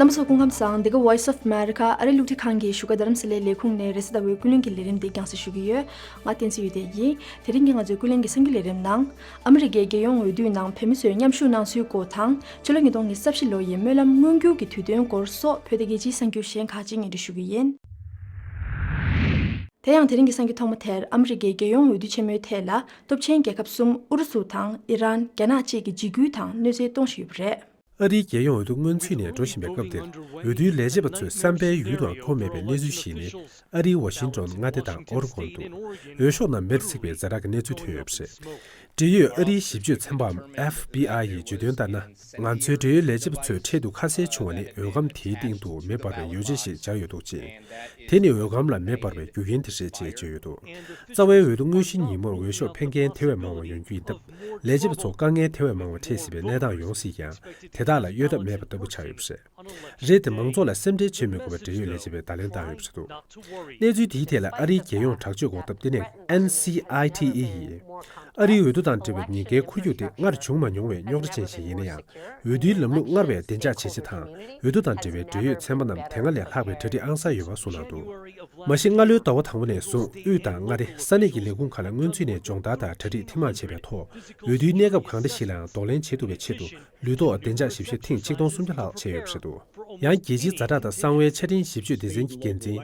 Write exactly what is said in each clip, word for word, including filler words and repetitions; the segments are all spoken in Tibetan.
རྣམ་པ་ཚོ་སྐུ་ཁམས་བཟང་། འདི་ག་Voice of America ཨ་རིའི་རླུང་འཕྲིན་ཁང་གི་བཞུགས་སྒར་རྡ་རམ་ས་ལའི་ལས་ཁུངས་ནས་རེས་གཟའ་ཟླ་བའི་ཀུན་གླེང་གི་ལས་རིམ་འདི་རྒྱང་སྲིང་ཞུ་གི་ཡོད། ང་བསྟན་འཛིན་ཡོད་ལྡན་ཡིན། དེ་རིང་གི་ང་ཚོའི་ཀུན་གླེང་གི་གསར་འགྱུར་ལས་རིམ་ནང་། ཨ་མི་རི་ཀའི་རྒྱལ་ཡོངས་འོས་བསྡུའི་ནང་བོད་མི་ཚོས་མཉམ་ཞུགས་གནང་ཚུལ་སྐོར་དང་། ཕྱི་ལོ་ཉིས་སྟོང་ཉི་ཤུ་རྩ་བཞི་ལོ་ཡི་སྨོན་ལམ་མངོན་འགྱུར་གྱི་དུས་སྟོན་སྐོར་སོགས་བོད་དང་རྒྱལ་སྤྱིའི་གསར་འགྱུར་གཞན་ཁག་ཅིག་སྙན་སྒྲོན་ཞུ་གི་ཡིན། དེ་ཡང་དེ་རིང་གི་གསར་འགྱུར་ཐོག་མ་དེར། ཨ་མི་རི་ཀའི་རྒྱལ་ཡོངས་འོས་བསྡུ་ཆེན་མོའི་ཐད་ལ་སྟོབས་ཆེན་རྒྱལ་ཁབ་གསུམ་ཨུ་རུ་སུ་དང་ཨི་རན། རྒྱ་ནག་བཅས་ཀྱིས་འཇིགས་སྐུལ་དང་གནོད་འཚེ་གཏོང་བཞིན་ཡོད་པ་རེད། ཨ་རིའི་རྒྱལ་ཡོངས་འོས་བསྡུ་སྔོན་ཚུད་ནས་འགྲོ་བཞིན་པའི་སྐབས་འདིར། འོས་བསྡུའི་ལས་བྱེད་པ་ཚོས་བསམ་པའི་ཡུལ་དུའང་འཁོར་མེད་པའི་གནས་ཚུལ་ཞིག་ནི། ཨ་རིའི་ཝ་ཤིང་ཏོན། མངའ་སྡེ་དང་ཨོ་རི་གོན་དུ། འོས་ཤོག་རྣམས་མེར་བསྲེགས་པའི་ཛ་དྲག་གི་གནས་ཚུལ་ཐོན་ཡོད་པ་རེད། འབྲེལ་ཡོད་ཨ་རིའི་ཞིབ་དཔྱོད་ཚན་པའམ་ཨེཕ་བྷི་ཨའི་ཡིས་བརྗོད་དོན་ལྟར་ན། ང་ཚོའི་འབྲེལ་ཡོད་ལས་བྱེད་པ་ཚོས་འཕྲལ་དུ་ཁ་གསལ་བྱུང་བ་ནི། འོས་སྒམ་དེའི་སྟེང་དུ་མེ་འབར་བའི་ཡོ་བྱད་ཞིག་སྦྱར་ཡོད་འདུག་ཅིང་། དེ་ནི་འོས་སྒམ་ལ་མེ་འབར་བའི་རྒྱུ་རྐྱེན་དེ་རེད་ཅེས་བརྗོད་ཡོད་འདུག། རྩ་བའི་འོས་བསྡུ་དངོས་གཞིའི་ཉིན་མོར་འོས་ཤོག་འཕེན་མཁན་དེ་བས་མང་བ་ཡོང་རྒྱུ་ཡིན་སྟབས། ལས་བྱེད་པ་ཚོ་དཀའ་ངལ་དེ་བས་མང་བ་འཕྲད་སྲིད་པའི་གནས་སྟངས་ཡོང་སྲིད་ཀྱང་། དེ་དག་ལ་གཡོལ་ཐབས་མེད་པ་ལྟ་བུ་ཆགས་ཡོད་པ་རེད། རེད་དེ། མང་ཚོགས་ལ་སེམས་ཁྲལ་བྱེད་མི་དགོས་པར་འབྲེལ་ཡོད་ལས་བྱེད་པས་བརྡ་ལན་བཏང་ཡོད་པ་རེད་འདུག། གནས་ཚུལ་དེའི་ཐད་ལ་ཨ་རིའི་རྒྱལ་ཡོངས་དྲག་སྤྱོད་འགོག་ཐབས་ལྟེ་གནས་ཨེན་སི་ཨའི་ཊི་ཨི་ཡིས། ཨ་རིའི་འོས་བསྡུ་དང་འབྲེལ་བའི་ཉེན་ཁའི་འཁོར་རྒྱུག་དེ་སྔར་བྱུང་མ་མྱོང་བའི་རྙོག་དྲ་ཅན་ཞིག་ཡིན་ན་ཡང་། འོས་བསྡུའི་ལམ་ལུགས་སྔར་བས་བདེ་འཇགས་བྱེད་ཆེད་དང་། འོས་བསྡུ་དང་འབྲེལ་བའི་འབྲེལ་ཡོད་ཚན་པ་རྣམས་དེ་སྔ་ལས་ལྷག་པའི་གྲ་སྒྲིག་ཨང་གསར་ཡོད་པ་གསུངས་གནང་འདུག། མ་གཞི་སྔ་ལོའི་ཟླ་བ་དང་པོ་ནས་བཟུང་དབུས་དང་མངའ་སྡེ་ས་གནས་ཀྱི་ལས་ཁུངས་ཁག་ལ་སྔོན་ཚུད་ནས་སྦྱོང་བརྡར་དང་གྲ་སྒྲིག་ཐེངས་མང་བྱས་པའི་ཐོག། འོས་བསྡུའི་གནས་སྐབས་གང་འདྲ་ཞིག་ལའང་གདོང་ལེན་བྱེད་ཐུབ་པའི་ཆེད་དུ། ལུས་ཐོག་བདེ་འཇགས་ཞིབ་བཤེར་ཐེངས་ཆིག་སྟོང་སུམ་བརྒྱ་ལྷག་བྱས་ཡོད་པ་རེད་འདུག། ཡང་རྒྱལ་སྤྱིའི་ཛ་དྲག་དང་གསང་བའི་ཆ་འཕྲིན་ཞིབ་དཔྱོད་སྡེ་ཚན་གྱི་འགན་འཛིན་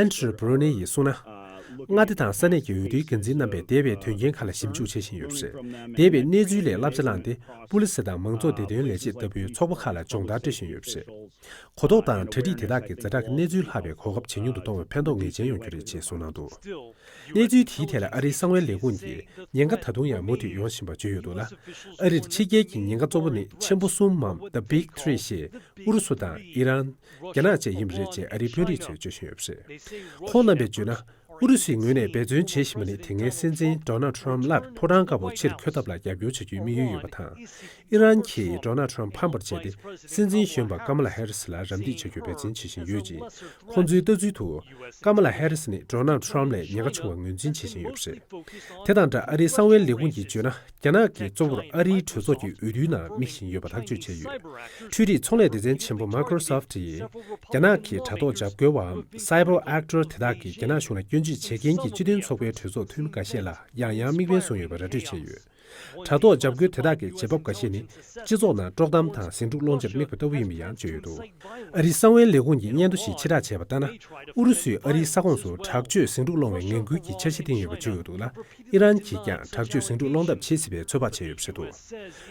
ཨན་ཁྲེ་བྷ་རུ་ནེ་ཡིས་གསུངས་ན། མངའ་སྡེ་དང་ས་གནས་ཀྱི་འོས་བསྡུའི་འགན་འཛིན་རྣམ་པས་འདས་པའི་དོན་རྐྱེན་ཁག་ལ་ཞིབ་འཇུག་བྱེད་བཞིན་ཡོད་པ་རེད། འདས་པའི་གནས་ཚུལ་ལས་བསླབ་བྱ་བླངས་ཏེ། པུ་ལི་སི་དང་མང་གཙོ་བདེ་དོན་ལས་བྱེད་ལྟ་བུའི་ཚོགས་པ་ཁག་ལ་སྦྱོང་བརྡར་སྤྲོད་བཞིན་ཡོད་པ་རེད། གོ་རྟོགས་དང་གྲ་སྒྲིག་དེ་དག་གིས་ཛ་དྲག་གི་གནས་ཚུལ་ལྷག་པའི་གོ་སྐབས་ཇེ་ཉུང་དུ་གཏོང་བའི་ཕན་ཐོགས་ངེས་ཅན་ཡོང་རྒྱུ་རེད་ཅེས་གསུངས་གནང་འདུག། གནས་ཚུལ་དེའི་ཐད་ལ་ཨ་རིའི་གསང་བའི་ལས་ཁུངས་ཀྱིས། ཉེན་ཁ་ད་དུང་ཡང་མུ་མཐུད་ཡོང་བཞིན་པ་བརྗོད་ཡོད་འདུག་ལ། ཨ་རིར་ཕྱི་རྒྱལ་གྱི་ཉེན་ཁ་གཙོ་བོ་ནི་ཆེན་པོ་གསུམ་མམ། The Big Three ཞེས་ཨུ་རུ་སུ་དང་ཨི་རན། རྒྱ་ནག་བཅས་ཡིན་པ་རེད་ཅེས་ཨ་རིའི་དཔོན་རིགས་ཚོས་བརྗོད་བཞིན་ཡོད་པ་རེད། ཁོང་རྣམ་པས་བརྗོད་ན། ཨུ་རུ་སུའི་ངོས་ནས་འབད་བརྩོན་བྱེད་བཞིན་པ་ནི། དེ་སྔའི་སྲིད་འཛིན་ཌོ་ནལ་ཊམ་སླར་ཕོ་བྲང་དཀར་པོར་ཕྱིར་འཁོད་ཐབས་ལ་རྒྱབ་སྐྱོར་བྱ་རྒྱུའི་དམིགས་ཡུལ་ཡོད་པ་དང་། ཨི་རན་གྱིས་ཌོ་ནལ་ཊམ་ཕམ་པར་བྱས་ཏེ། སྲིད་འཛིན་གཞོན་པ་ཀ་མ་ལ་ཧེ་རི་སི་ལ་རམ་འདེགས་བྱ་རྒྱུའི་འབད་བརྩོན་བྱེད་བཞིན་ཡོད་ཅིང་། ཁོང་ཚོའི་ལྟ་ཚུལ་དུ། ཀ་མ་ལ་ཧེ་རི་སི་ནི་ཌོ་ནལ་ཊམ་ལས་ཉེན་ཁ་ཆུང་བར་ངོས་འཛིན་བྱེད་བཞིན་ཡོད་པ་རེད། དེ་དང་སྦྲགས་ཨ་རིའི་གསང་བའི་ལས་ཁུངས་ཀྱིས་བརྗོད་ན། རྒྱ་ནག་གིས་གཙོ་བོར་ཨ་རིའི་གྲོས་ཚོགས་ཀྱི་འོས་བསྡུའི་ནང་དམིགས་བཞིན་ཡོད་པ་ཐག་གཅོད་བྱས་ཡོད། འཕྲུལ་རིག་ཚོང་ལས་སྡེ་ཚན་ཆེན་པོ་Microsoft ཡིས། རྒྱ་ནག་གི་དྲ་ཐོག་འཇབ་རྒོལ་བའམ་Cyber Actor དེ་དག་གིས་རྒྱ་ནག་གཞུང་ལ་སྐྱོན་བརྗོད་བྱེད་མཁན་གྱི་སྤྱི་མཐུན་ཚོགས་པའི་གྲོས་ཚོགས་འཐུས་མི་འགའ་ཤས་ལ་ཡང་ཡང་དམིགས་འབེན་བཟུང་ཡོད་པ་ར་སྤྲོད་བྱས་ཡོད། དྲ་ཐོག་འཇབ་རྒོལ་དེ་དག་གི་བྱེད་བབ་འགའ་ཤས་ནི། སྤྱི་ཚོགས་ནང་དཀྲོག་གཏམ་དང་ཟིང་འཁྲུག་སློང་ཆེད་དམིགས་པ་ལྟ་བུ་ཡིན་པ་ཡང་བརྗོད་ཡོད་འདུག། ཨ་རིའི་གསང་བའི་ལས་ཁུངས་ཀྱིས་སྙན་ཐོ་ཞིག་ཕྱིར་བསྒྲགས་བྱས་པ་ལྟར་ན། ཨུ་རུ་སུས་ཨ་རིའི་ས་ཁོངས་སུ་དྲག་སྤྱོད་ཟིང་འཁྲུག་སློང་བའི་ངན་སྐུལ་གྱི་འཆར་གཞི་བཏིང་ཡོད་པ་བརྗོད་ཡོད་འདུག་ལ། ཨི་རན་གྱིས་ཀྱང་དྲག་སྤྱོད་ཟིང་འཁྲུག་སློང་ཐབས་བྱེད་སྲིད་པའི་ཚོད་དཔག་བྱས་ཡོད་པ་རེད་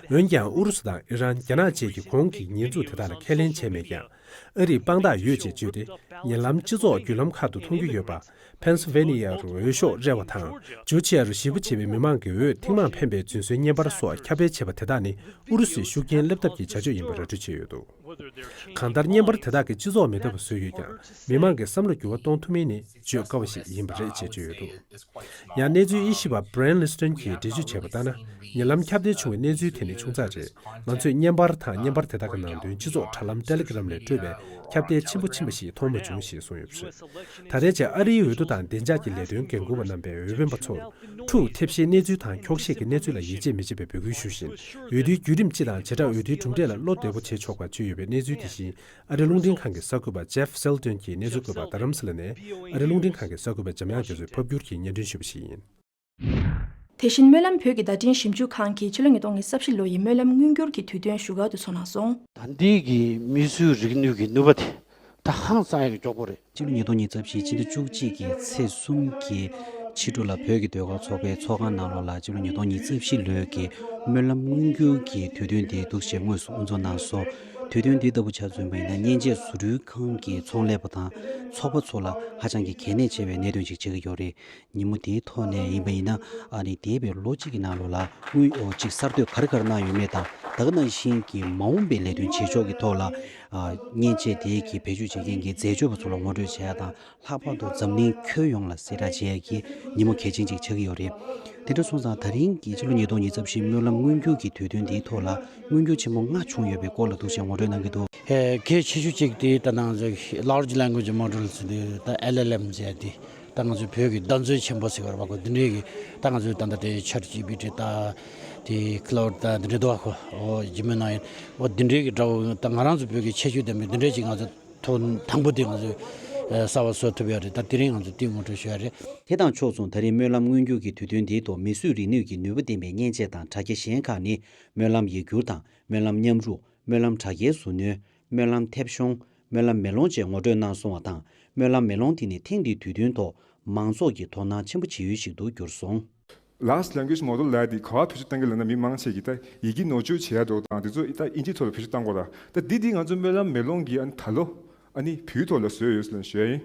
འདུག། འོན་ཀྱང་ཨུ་རུ་སུ་དང་ཨི་རན། རྒྱ་ནག་བཅས་ཀྱིས་གོང་གི་ཉེས་འཛུགས་དེ་དག་ལ་ཁས་ལེན་བྱས་མེད་ཀྱང་། ཨ་རིས་དཔང་རྟགས་ཡོད་ཅེས་བརྗོད་དེ། ཉེ་ལམ་སྤྱི་ཚོགས་བརྒྱུད་ལམ་ཁག་ཏུ་མཐོང་རྒྱུ་ཡོད་པ། Pennsylvania རུ་འོས་ཤོག་རལ་བ་དང་། Georgia རུ་ཞེ་པོ་ཆེ་བའི་མི་མང་གིས་འོས་ཐེངས་མང་འཕེན་པའི་རྫུན་བཟོའི་བརྙན་པར་སོགས་ཁྱབ་སྤེལ་བྱས་པ་དེ་དག་ནི་ཨུ་རུ་སུའི་ཤུགས་རྐྱེན་སླེབས་ཐབས་ཀྱི་བྱ་སྤྱོད་ཡིན་པ་ར་སྤྲོད་བྱས་ཡོད་འདུག། གང་ལྟར་བརྙན་པར་དེ་དག་གིས་སྤྱི་ཚོགས་མེད་ཐབས་བཟོས་ཡོད་ཀྱང་། མི་མང་གི་བསམ་བློ་འགྱུར་བ་གཏོང་ཐུབ་མིན་ནི་བརྗོད་དཀའ་བ་ཞིག་ཡིན་པ་རེད་ཅེས་བརྗོད་ཡོད་འདུག། ཡང་གནས་ཚུལ་དབྱེ་ཞིབ་པ་Brian Liston གྱིས་འགྲེལ་བརྗོད་བྱས་པ་ལྟར་ན། ཉེ་ལམ་ཁྱབ་གདལ་བྱུང་བའི་གནས་ཚུལ་དེ་ནི་ཆུང་ཙག་རེད། ང་ཚོས་བརྙན་པར་དང་བརྙན་པར་དེ་དག་གི་ནང་དོན་སྤྱི་ཚོགས་དྲ་ལམ་Telegram ལས་སྤྲོད་པའི་ཁྱབ་གདལ་ཆེན་པོ་ཕྱིན་པ་ཞིག་མཐོང་མ་བྱུང་ཞེས་གསུངས་ཡོད་པ་རེད། ད་ལྟའི་ཆར་ཨ་རིའི་འོས་བསྡུ་དང་བདེ་འཇགས་ཀྱི་ལས་དོན་འགན་འཁུར་བ་རྣམ་པས་འོས་འཕེན་པ་ཚོར། འཁྲུག་ཐེབས་གཤིས་གནས་ཚུལ་དང་འཁྱོག་བཤད་ཀྱི་གནས་ཚུལ་ལ་ཡིད་ཆེས་མི་བྱེད་པའི་འབོད་སྐུལ་ཞུ་བཞིན། འོས་བསྡུའི་བརྒྱུད་རིམ་སྤྱི་དང་བྱེ་བྲག་འོས་བསྡུའི་གྲུབ་འབྲས་ལ་བློ་བདེ་པོ་བྱེད་ཆོག་པ་བརྗོད་ཡོད་པའི་གནས་ཚུལ་དེ་བཞིན། ཨ་རིའི་རླུང་འཕྲིན་ཁང་གི་གསར་འགོད་པ་Jeff Seldon གྱིས་གནས་ཚུལ་བཀོད་པ་རྡ་རམ་ས་ལ་ནས། ཨ་རིའི་རླུང་འཕྲིན་ཁང་གི་གསར་འགོད་པ་འཇམ་དབྱངས་རྒྱ་མཚོས་ཕབ་བསྒྱུར་གྱིས་སྙན་སྒྲོན་ཞུས་པ་ཞིག་ཡིན། དེ་བཞིན་སྨོན་ལམ་བོད་ཀྱི་བརྡ་འཕྲིན་ཞིབ་འཇུག་ཁང་གིས་ཕྱི་ལོ་ཉིས་སྟོང་ཉི་ཤུ་རྩ་བཞི་ལོ་ཡི་སྨོན་ལམ་མངོན་འགྱུར་གྱི་དུས་སྟོན་བཞུགས་སྒར་དུ་ཚོགས་གནང་སོང་། ད་ལྟའི་གི་མིས་བཟོས་རིག་ནུས་ཀྱི་ནུས་པ་དེ་ད་ཧང་སང་ཡག་གི་མགྱོགས་པོ་རེད། སྤྱི་ལོ་ཉིས་སྟོང་ཉི་ཤུ་རྩ་བཞི་ཕྱི་ཟླ་བཅུ་གཅིག་གི་ཚེས་གསུམ་གྱི་ཕྱི་དྲོ་ལ་བོད་ཀྱི་ཟློས་གར་ཚོགས་པའི་ཚོགས་ཁང་ནང་ལོགས་ལ་སྤྱི་ལོ་ཉིས་སྟོང་ཉི་ཤུ་རྩ་བཞི་ལོའི་གི་སྨོན་ལམ་མངོན་འགྱུར་གྱི་དུས་སྟོན་དེ་འདུག་སེ་དངོས་སུ་དབུ་འཛུགས་གནང་སོང་། དུས་སྟོན་འདི་ལྟ་བུ་ཆ་མཚོན་པ་ཡིན་ན་མཉེན་ཆས་བཟོ་སྐྲུན་ཁང་གི་ཚོང་ལས་པ་དང་ཚོགས་པ་ཚོ་ལ་ཧ་ཅང་གི་གལ་གནད་ཆེ་བའི་གནད་དོན་ཅིག་ཆགས་ཀྱི་ཡོད་རེད། ཉིན་མོ་དེའི་ཐོག་ནས་ཡིན་པ་ཡིན་ན། ཨ་ནི་འདས་པའི་ལོ་གཅིག་གི་ནང་ལོགས་ལ་དངུལ་ཨོ་གཅིག་གསར་གཏོད་ག་རེ་ག་རེ་གནང་ཡོད་མེད་དང་། ད་ག་ནང་བཞིན་གྱི་མ་འོངས་པའི་ལས་དོན་བྱེད་ཕྱོགས་ཀྱི་ཐོག་ལ། ཨ། མཉེན་ཆས་དེའི་གི་བེད་སྤྱོད་བྱེད་མཁན་གྱི་འཛད་སྤྱོད་པ་ཚོ་ལ་ངོ་སྤྲོད་བྱེད་ཡ་དང་། ལྷག་པར་དུ་འཛམ་གླིང་ཁྱོན་ཡོངས་ལ་གསལ་བསྒྲགས་བྱེད་ཡ་གི་ཉིན་མོ་གལ་ཆེན་ཅིག་ཆགས་ཀྱི་ཡོད་རེད། དེ་འདྲ་སོང་ཙང་ད་རིང་གི་ཕྱི་ལོ་ཉིས་སྟོང་ཉི་ཤུ་རྩ་བཞི་སྨོན་ལམ་མངོན་འགྱུར་གྱི་དུས་སྟོན་འདིའི་ཐོག་ལ་མངོན་འགྱུར་ཆེན་པོ་ལྔ་བྱུང་ཡོད་པའི་སྐོར་ལ་འདུག་སེ་ངོ་སྤྲོད་གནང་གི་འདུག། ཨེ། གལ་ཆེ་ཤོས་གཅིག་དེ་ད་ནང་Large Language Models དེ་ད་ཨེལ་ཨེལ་ཨེམ་ཟེར་དེ། ད་ང་ཚོའི་བོད་ཀྱི་གདམ་ཚོན་ཆེན་པོ་ཟེར་བ་རེད་པ་ཁོ། འདི་འདྲའི་གི་ད་ང་ཚོའི་ད་ལྟ་དེ་ཆེཊ་ཇི་པི་ཊི་ད་དེ་ཁི་ལའུ་ཌི་ད་འདི་འདྲའི་འདུག་པ་ཁོ། འོ་ཇི་མི་ནའི་འོ་འདི་འདྲའི་གི་འདྲ་བོ་ད་ང་རང་ཚོ་བོད་ཀྱི་ཁྱད་ཆོས་ལྡན་པའི་འདི་འདྲའི་ཅིག་ང་ཚོ་ཐོག་དང་པོ་དེ་ང་ཚོས་ཨ་གསར་པ་བཟོ་ཐུབ་ཡ་རེད། ད་དེ་རིང་ང་ཚོ་དེ་ངོ་སྤྲོད་ཞུ་ཡ་རེད། དེ་དང་ཕྱོགས་མཚུངས་ད་རེས་སྨོན་ལམ་མངོན་གྱུར་གྱི་དུས་སྟོན་འདིའི་ཐོག་མིས་བཟོས་རིག་ནུས་ཀྱི་ནུས་པ་ལྡན་པའི་མཉེན་ཆས་དང་དྲ་རྒྱ་གཞན་ཁག་ནི་སྨོན་ལམ་ཡིག་སྒྱུར་དང་སྨོན་ལམ་མཉམ་རུབ། སྨོན་ལམ་དྲ་རྒྱའི་ཟུར་སྣོན། སྨོན་ལམ་མཐེབ་གཞོང་། སྨོན་ལམ་མེ་ལོང་བཅས་ངོ་སྤྲོད་གནང་སོང་བ་དང་། སྨོན་ལམ་མེ་ལོང་དེ་ནི་ཐེངས་འདིའི་དུས་སྟོན་ཐོག་མང་ཚོགས་ཀྱིས་དོ་སྣང་ཆེན་པོ་བྱེད་ཡུལ་ཞིག་ཏུ་གྱུར་སོང་། Large language model་ལབ་ཡ་དེ་ག་པར་བེད་སྤྱོད་གཏང་གི་ལབ་ན། མི་མང་ཆེ་གིས་ད་ཡི་གེ་ནོར་བཅོས་བྱེད་ཡ་འདུག་དང་དེ་ཚོ་ད་དབྱིན་ཇིའི་ཐོག་ལ་བེད་སྤྱོད་གཏང་དགོས་ར། ད་འདི་འདི་ང་ཚོ་སྨོན་ལམ་མེ་ལོང་གིས་ཨ་ནི་ད་ལོ་ཨ་ནི་བོད་ཐོག་ལ་བཟོས་ཡོད་ཟེར་ནས་ཞུ་ཡ་ཡིན།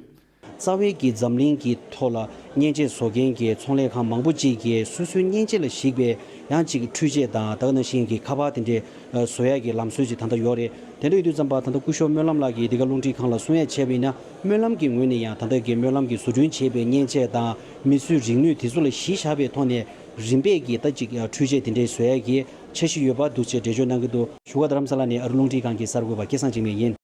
རྩ་བའི་གི་འཛམ་གླིང་གི་ཐོག་ལ་མཉེན་ཆས་བཟོ་མཁན་གྱི་ཚོང་ལས་ཁང་མང་པོ་ཅིག་གིས་སོ་སོའི་མཉེན་ཆས་ལ་གཞིགས་པའི་ཡང་ཅིག་འཕྲུལ་ཆས་དང་ད་ག་ནང་བཞིན་གྱི་ཁ་པར་དེ་འདྲའི་བཟོ་ཡ་གི་ལམ་སྲོལ་ཅིག་ད་ལྟ་ཡོད་རེད། དེ་འདྲ་ཡོད་དུས་ཙམ་པ་ད་ལྟ་སྐུ་ཞབས་སྨོན་ལམ་ལགས་ཀྱིས་འདི་ག་རླུང་འཕྲིན་ཁང་ལ་གསུང་ཡ་བྱས་པ་ཡིན་ན། སྨོན་ལམ་གྱི་ངོས་ནས་ཡང་ད་ལྟ་གི་སྨོན་ལམ་གྱི་བཟོ་སྐྲུན་བྱས་པའི་མཉེན་ཆས་དང་མིས་བཟོས་རིག་ནུས་དེ་ཚོ་ལ་གཞི་བཞག་པའི་ཐོག་ནས་རིམ་པས་ཀྱིས་ད་ཅིག་འཕྲུལ་ཆས་དེ་འདྲའི་བཟོ་ཡ་གི་འཆར་གཞི་ཡོད་པ་འདུག་ཅེས་འགྲེལ་བརྗོད་གནང་གི་འདུག་བཞུགས་སྒར་རྡ་རམ་ས་ལ་ནས་ཨ་རི་རླུང་འཕྲིན་ཁང་གི་གསར་འགོད་པ་སྐལ་བཟང་འཇིགས་མེད་ཡིན།